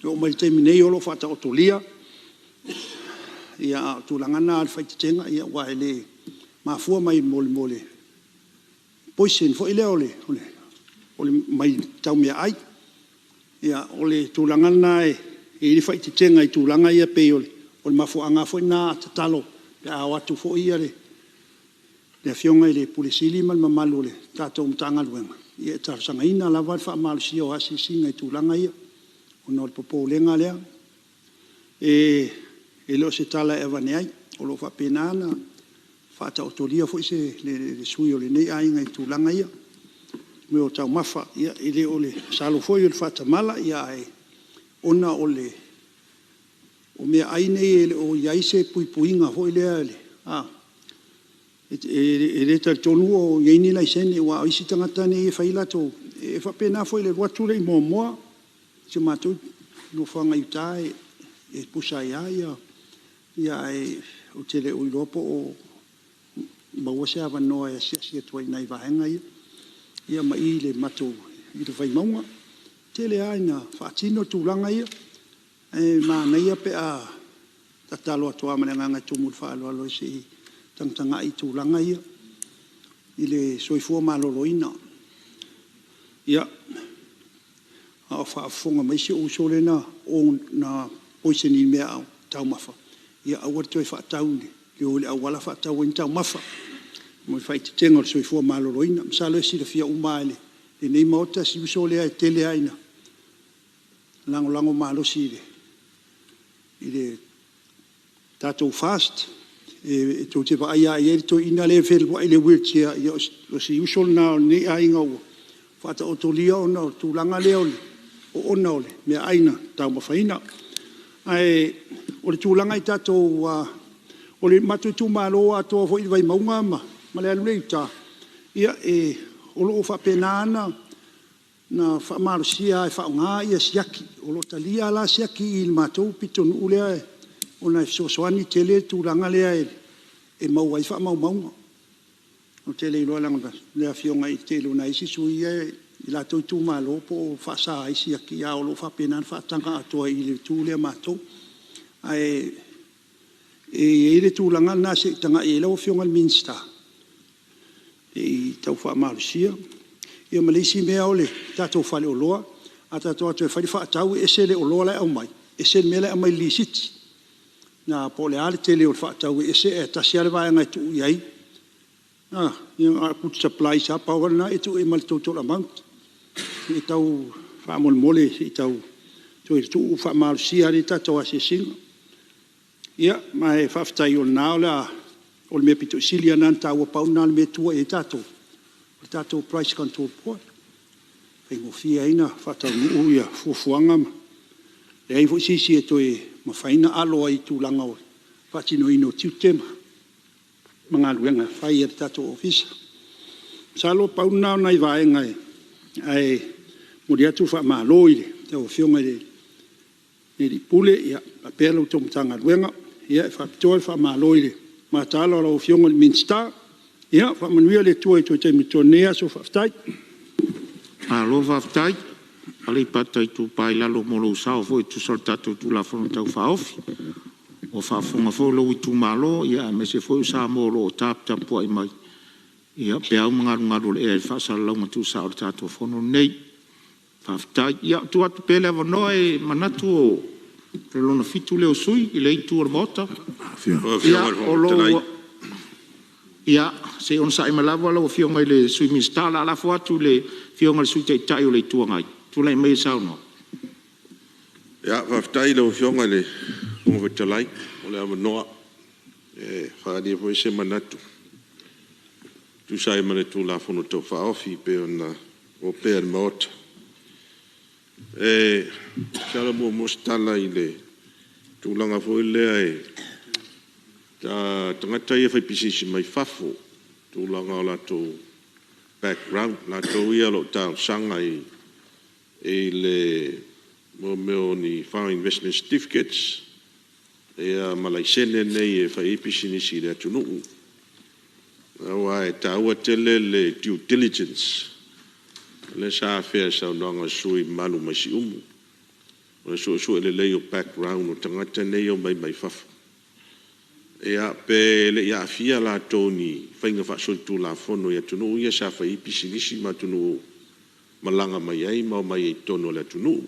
E oo mai i le taimi nei o lo o faataotolia, a o le tulaga lena o le faaeteetega, aua e le mafua mai mo le poison foi lea mai tau meaai. Ia, o le tulaga lena e i ai le faaeteetega i tulaga ia, e pei o le mafuaaga foi lena a tatalo pe a o atu foi le Afioga i le Ofisa Sili o Pulega ma le mamalu o le tatou Matagaluega, ia e talosagaina lava le faamalosia o asiasiga i tulaga ia, ona o le popolega lea. E le o se tala e avane ai, o lo o faapena ona faataotolia foi le sui usufono o lenei aiga i tulaga ia i mea o taumafa. Ia masalo foi o le faatamala, ae ona o meaai nei e le o i ai se puipuiga foi lea, e le talitonu o i ai ni laisene, aua o isi tagata nei e fai latou… E faapena foi i le alu atu lea i Moamoa, si o matou nofoaga i uta e pusa ai lava, ae ou te le o iloa po o maua se avanoa e asiasi atu ai i nai vaega ia. Ia ma i i le matou i le Vaimauga. E tele lava ina faatino tulaga ia, ae manaia pe a tatalo atu lava ma le agaga e tumu i le faaaloalo se i tagatagai i tulaga ia i le soifua maloloina. Ia, a o faafofoga mai si ou uso lea na poison i meataumafa, ia aua le toe faatau i o i le auala faatau ai ni taumafa, ma le faaeteetega o le Soifua Maloloina. Masalo e silafia uma lava e lenei Maota si uso lea e tele lava ina lagolago malosi i le tatou FAST. Tou te vaai lava i ai i le toeaina lea e fealuai i le wheelchair, ia o si uso lena o lenei aiga ua faataotolia ona o le tulaga lea o le oona o le meaai na taumafaina. Ae o le tulaga i tatou… O le matou itumalo atoa foi i le Vaimauga ma le alu lea i uta, ia o lo o faapena lava ona faamalosia e faaaoga siaki. O lo o talia lava la siaki i le matou pitonuu lea ona e fesoasoani tele le tulaga lea e maua ai faamaumauga. Ou te le iloa leaga o le afioga i le tele o nai isi sui usufono ia i latou itumalo po o faasa ai siaki, ae o lo o faapena ona faataga atoa i i le itu lea a matou. Ae i ai le tulaga lena se i tagai i ai lau Afioga i le Minisita se i tau faamalosia. Ia ma le isi mea o le tatou faleoloa. A tatou o atu e fai le faatau e ese le oloa la e aumai, ese le mea la e aumai i le lisiti. Po o le a le tele o le faatau e ese ae tasi lava le vaega e tuu i ai, na o le goods supplies lava, pau lava lena e tuu i ai ma le total amount. Se i tau faamolemole se i tau toe tuu faamalosia le tatou asiasiga. Ia ma e faafetai o lena o le mea aupito sili lava lena ona taua, pau lena o le mea e tua i ai tatou, o le tatou Price Control Board, e faigofie ai ona faataunuu fuafuaga ma leai foi se isi e toe mafai ona alo ai i tulaga o le faatinoina o tiute ma galuega e fai a le tatou Ofisa. Masalo pau na o nai vaega, ae momoli atu le faamalo i lau Afioga i le Ofisa Sili o Pulega faapea la outou Matagaluega. E faapitoa le faamalo i le mataala o lau Afioga i le Minisita. Ia faamanuia le Atua i toe taimi o totoe o lenei aso. Faafetai. Malo faafetai Aleipata Itupa i Lalo mo lou sao foi e tusa o le tatou Tulafono Tau Faaofi. Ua faafofoga foi lou itumalo aemaise foi o Samoa o lo o taputapuai mai i peau ma galugalu o le ea i le faasalalauga tuusao o le tatou Fono lenei. Faafetai. Ia, e tuu atu pea le avanoa, e manatu o le lona 7 lea o sui usufono i lea Itu o le Maota. Lau Afioga i le Fofoga Fetalai… Ia, se i onosai mai lava lau Afioga i le Sui Minisita. O le a lafo atu i le Afioga i le Sui Taitai o le Itu Agai e tulai mai e saunoa. Faafetai i lau Afioga i le Fofoga Fetalai mo le avanoa e faaalia ai foi se manatu e tusa ai ma le Tulafono Tau Faaofi e pei ona opea i le Maota. Masalo e muamua se tala i le tulaga foi lea i tagata ia faipisinisi mai fafo i le tulaga o latou background, latou ia o lo o talosaga i mea o ni foreign investment certificates ma laisene nei e fai ai pisinisi i le atunuu. Aua e taua tele le due diligence lea sa afea i le saunoaga a le sui usufono mamalu mai Siumu. O le suesue lelei o background o tagata nei e omai mai fafo, pe le i aafia latou i ni faiga faasolitulafono i atunuu ia sa fai ai pisinisi ma atunuu malaga mai ai ma omai ai i totonu o le atunuu.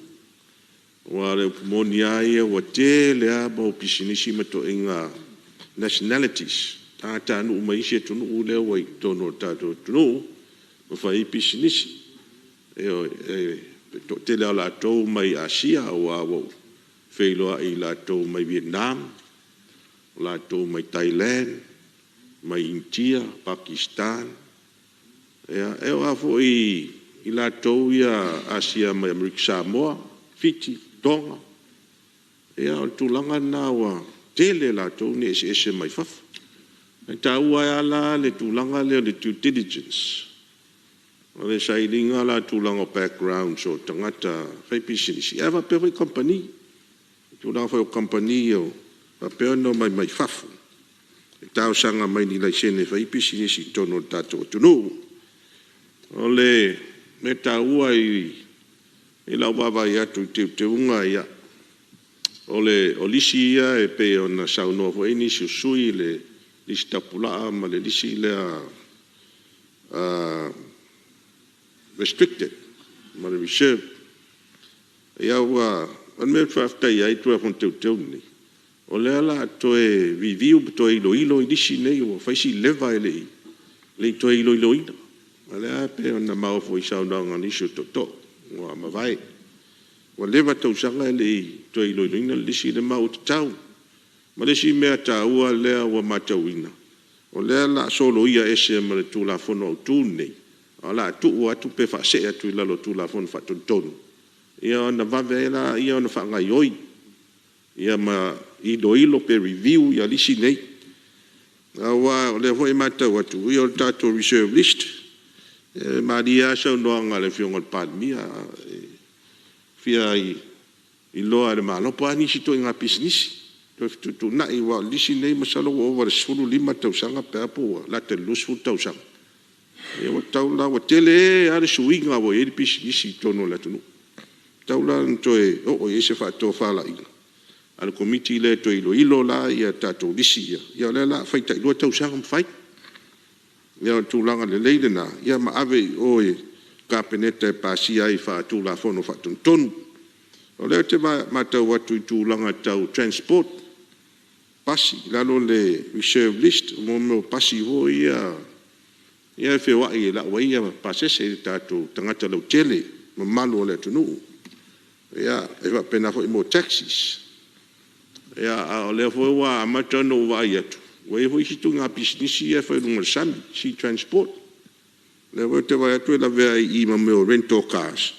Aua o le upu moni lava ia, ua tele lava mau pisinisi ma ituaiga nationalities, tagatanuu mai isi atunuu lea ua i totonu o le tatou atunuu ma fai ai pisinisi. Ioe. O le toatele lava o latou mai Asia, aua ua ou feiloai ia i latou mai Vietnam, o latou mai Thailand, mai Initia, Pakistan, e oo lava foi ia latou ia Asia mai Amerika Samoa, Fiti, Toga. Ia o le tulaga lena ua tele latou na e eseese mai fafo. E taua ai lava la le tulaga lea o le due diligence, o le sailiga la o tulaga o backgrounds o tagata faipisinisi, ae faapea foi kamupani. I tulaga foi o kamupani o faapea ona omai mai fafo e talosaga mai i ni laisene e fai ai pisinisi i totonu o le tatou atunuu. O le mea taua i lau vaavaai atu i teuteuga ia, o lisi ia e pei ona saunoa foi nisi o sui usufono i le lisi tapulaa ma le lisi lea restricted ma le reserve. O le mea ou te faafetai ai i le Tulafono Teuteu lenei, o lea o le a toe review ma toe iloilo lisi nei ua fai si leva e le i toe iloiloina. O lea e pei ona maua foi i saunoaga a nisi o tootoo ua mavae, ua leva tausaga e le i toe iloiloina le lisi lea, ma ua tatau. Ma le isi mea taua lea ua matauina, o lea o le a soloia ese ma le Tulafono Autu lenei, ae o le a tuu atu pe faasee atu i lalo o le Tulafono Faatonutonu, ia ona vave ai lea ona faagaoioi ma iloilo pe review lisi nei. Aua o lea foi e matau atu, o le tatou reserve list, e malie lava le saunoaga a le Afioga i le Palemia, e fia iloa e le Malo po o a nisi ituaiga pisinisi. toe fetuutuunai aua o le lisi lenei masalo ua ova i le 15 tausaga pe a pe ua lata i le 20 tausaga. Ia ua tatau la, ua tele lava le suiga ua i ai le pisinisi i totonu o le atunuu. E tatau la ona toe oo i ai se faatofalaiga a le Komiti lea e toe iloilo la tatou lisi ia, ia o lea o le a fai tailua tausaga ma fai. Ia o le tulaga lelei lena ma ave i o i le Kapeneta e pasia ai faatulafono faatonutonu. O lea ou te matau atu i tulaga tau transport, pasi i lalo o le reserve list, mo mea o pasi foi ia e feoai e lau ai pasese a tagata lautele, mamalu o le atunuu. E faapena foi mo taxis. A o lea foi ua amata ona ou vaai atu, ua i ai foi isi ituaiga pisinisi ia e fai i luga o le sami, sea transport. O lea foi ou te vaai atu e lavea ai i i ma mea o rental cars,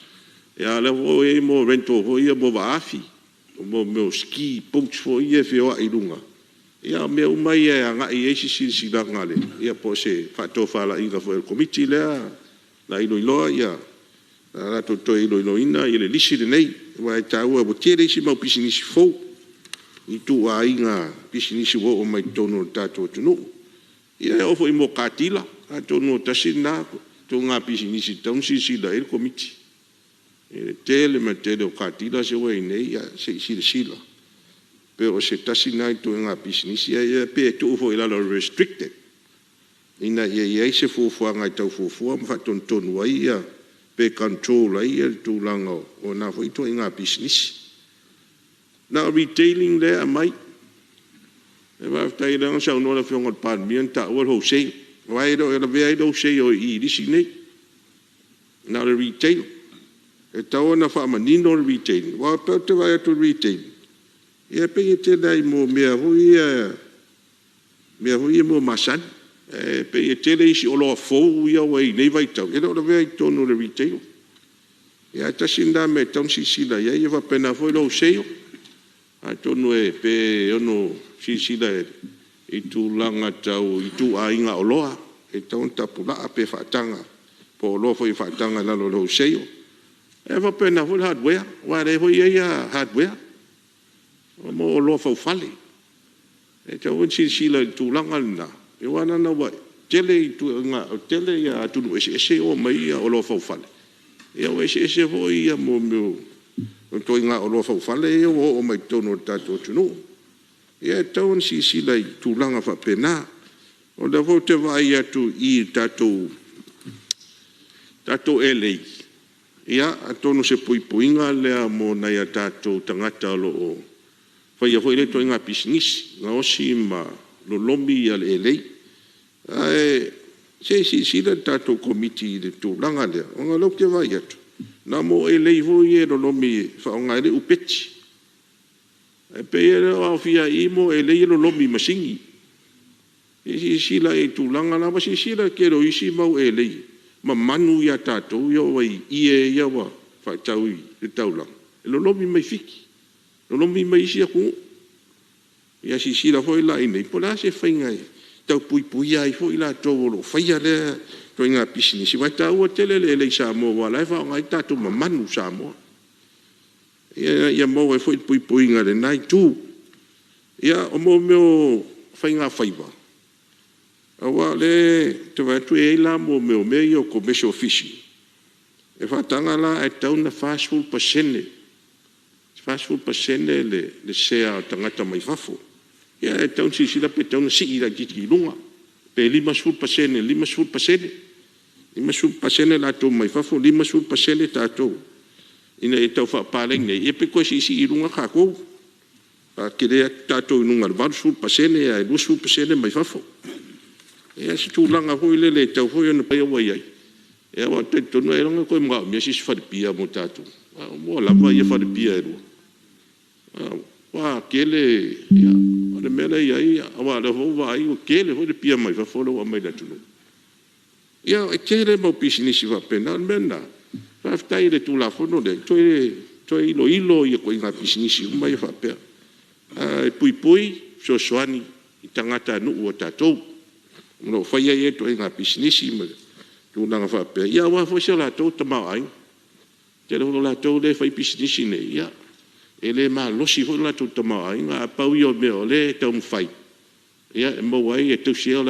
a o lea foi ua i ai mea o rental foi ia mo vaa afi, mo mea o ski boats foi ia e feoai i luga. Ia o mea uma ia e agai i ai se silasilaga po o se faatofalaiga foi a le Komiti lea o le a latou toe iloiloina le lisi lenei, aua e taua, ua tele isi mau pisinisi fou i ituaiga pisinisi ua oo mai totonu o le tatou atunuu. Ia e oo foi i mea o car dealer, atonu o tasi lena ituaiga pisinisi e tatau ona silasila i ai le Komiti i le tele ma le tele o car dealers ia ua i ai nei. Ia se i silasila pe o se tasi lena ituaiga pisinisi, ae pe tuu foi i lalo o le restricted ina ia i ai se fuafuaga e tau fuafua ma faatonutonu ai pe control ai le tulaga o na foi ituaiga pisinisi. Na o retailing lea e aumai. Faafetai o lea na saunoa le Afioga i le Palemia na taua le wholesale, aua e le o lavea ai le wholesale i i i lisi nei, na o le retail. E tatau ona faamanino le retail, aua pei ou te vaai atu i le retail, e pei e tele lava i mea foi ia masani, ae pei e tele isi oloa fou ia ua i ai i lenei vaitau, e le o lavea i totonu o le retail. Ae tasi lena mea e tatau ona silasila i ai, e faapena foi le wholesale. Atonu pe ono silasila i tulaga tau ituaiga oloa e tatau ona tapulaa pe faataga, po o oloa foi e faataga i lalo o le wholesale. E faapena foi le hardware, aua o lea foi e i ai hardware, mo oloa faufale. E tatau foi ona silasila i le tulaga lena, aua leaga ua tele atunuu eseese ia ua aumai ai oloa faufale, ua eseese foi mea o ituaiga oloa faufale ia ua oo mai totonu o le tatou atunuu. Ia e tatau ona silasila i tulaga faapena. O lea foi ou te vaai atu i le tatou elei, ia, atonu o se puipuiga lea mo nai o tatou tagata o lo o faia foi lea ituaiga pisinisi, gaosi ma lolomi le elei. Ae se i silasila le tatou Komiti i le tulaga lea, ona o lea ou te vaai atu, na o elei foi ia e lolomi e faaaoga ai le upeti. Ae pei e le o aofia i i elei ia e lolomi i masini. Se i silasila i ai i le tulaga lea. Ua silasila i le tele o isi mau elei mamanu ia a tatou ia e oo i ie ia ua faatau i le taulaga, e lolomi mai Fiti, lolomi mai isi atunuu. Ia silasila foi la i inei po o le a se faiga e tau puipuia ai foi i latou o lo o faia lea ituaiga pisinisi, aua e taua tele le elei Samoa aua o la e faaaoga ai tatou mamanu Samoa, ia maua ai foi le puipuiga i lena itu. Ia, o mea o faigafaiva, aua o lea ou te vaai atu e i ai la mea ia o commercial fishing, e faataga la ae tatau ona 40% le sea o tagata mai fafo. Ia e tatau ona silasila pe tatau ona sii laitiiti i luga, pe 50% i le 50%, 50% latou mai fafo, 50% tatou ina ia tau faapaleni ai, ia pe toe siisii i luga tatou, tele atu tatou i luga i le 80% ae 20% mai fafo. Ia o se tulaga foi lele e tatau foi ona ua i ai, aua ou te talitonu ailoga e toe manaomia se isi fale pia mo tatou, ua lava fale pia e lua. Ua tele, o le mea lea e i ai, aua o lea foi ua ou vaai ua tele foi le pia mai fafo lea ua aumai i le atunuu. Ia, e tele mau pisinisi faapena. O le mea lena, faafetai i le Tulafono lea, e toe iloilo ituaiga pisinisi uma ia faapea, ae puipui, fesoasoani i tagatanuu a tatou o lo o faia ia ituaiga pisinisi ma tulaga faapea, ia aua foi so latou tamaoaiga. O le tele foi o latou lea e fai pisinisi nei, ia, E le malosi foi lo latou tamaoaiga, ae pau ia o mea o lea e taumafai e maua ai e tausi ai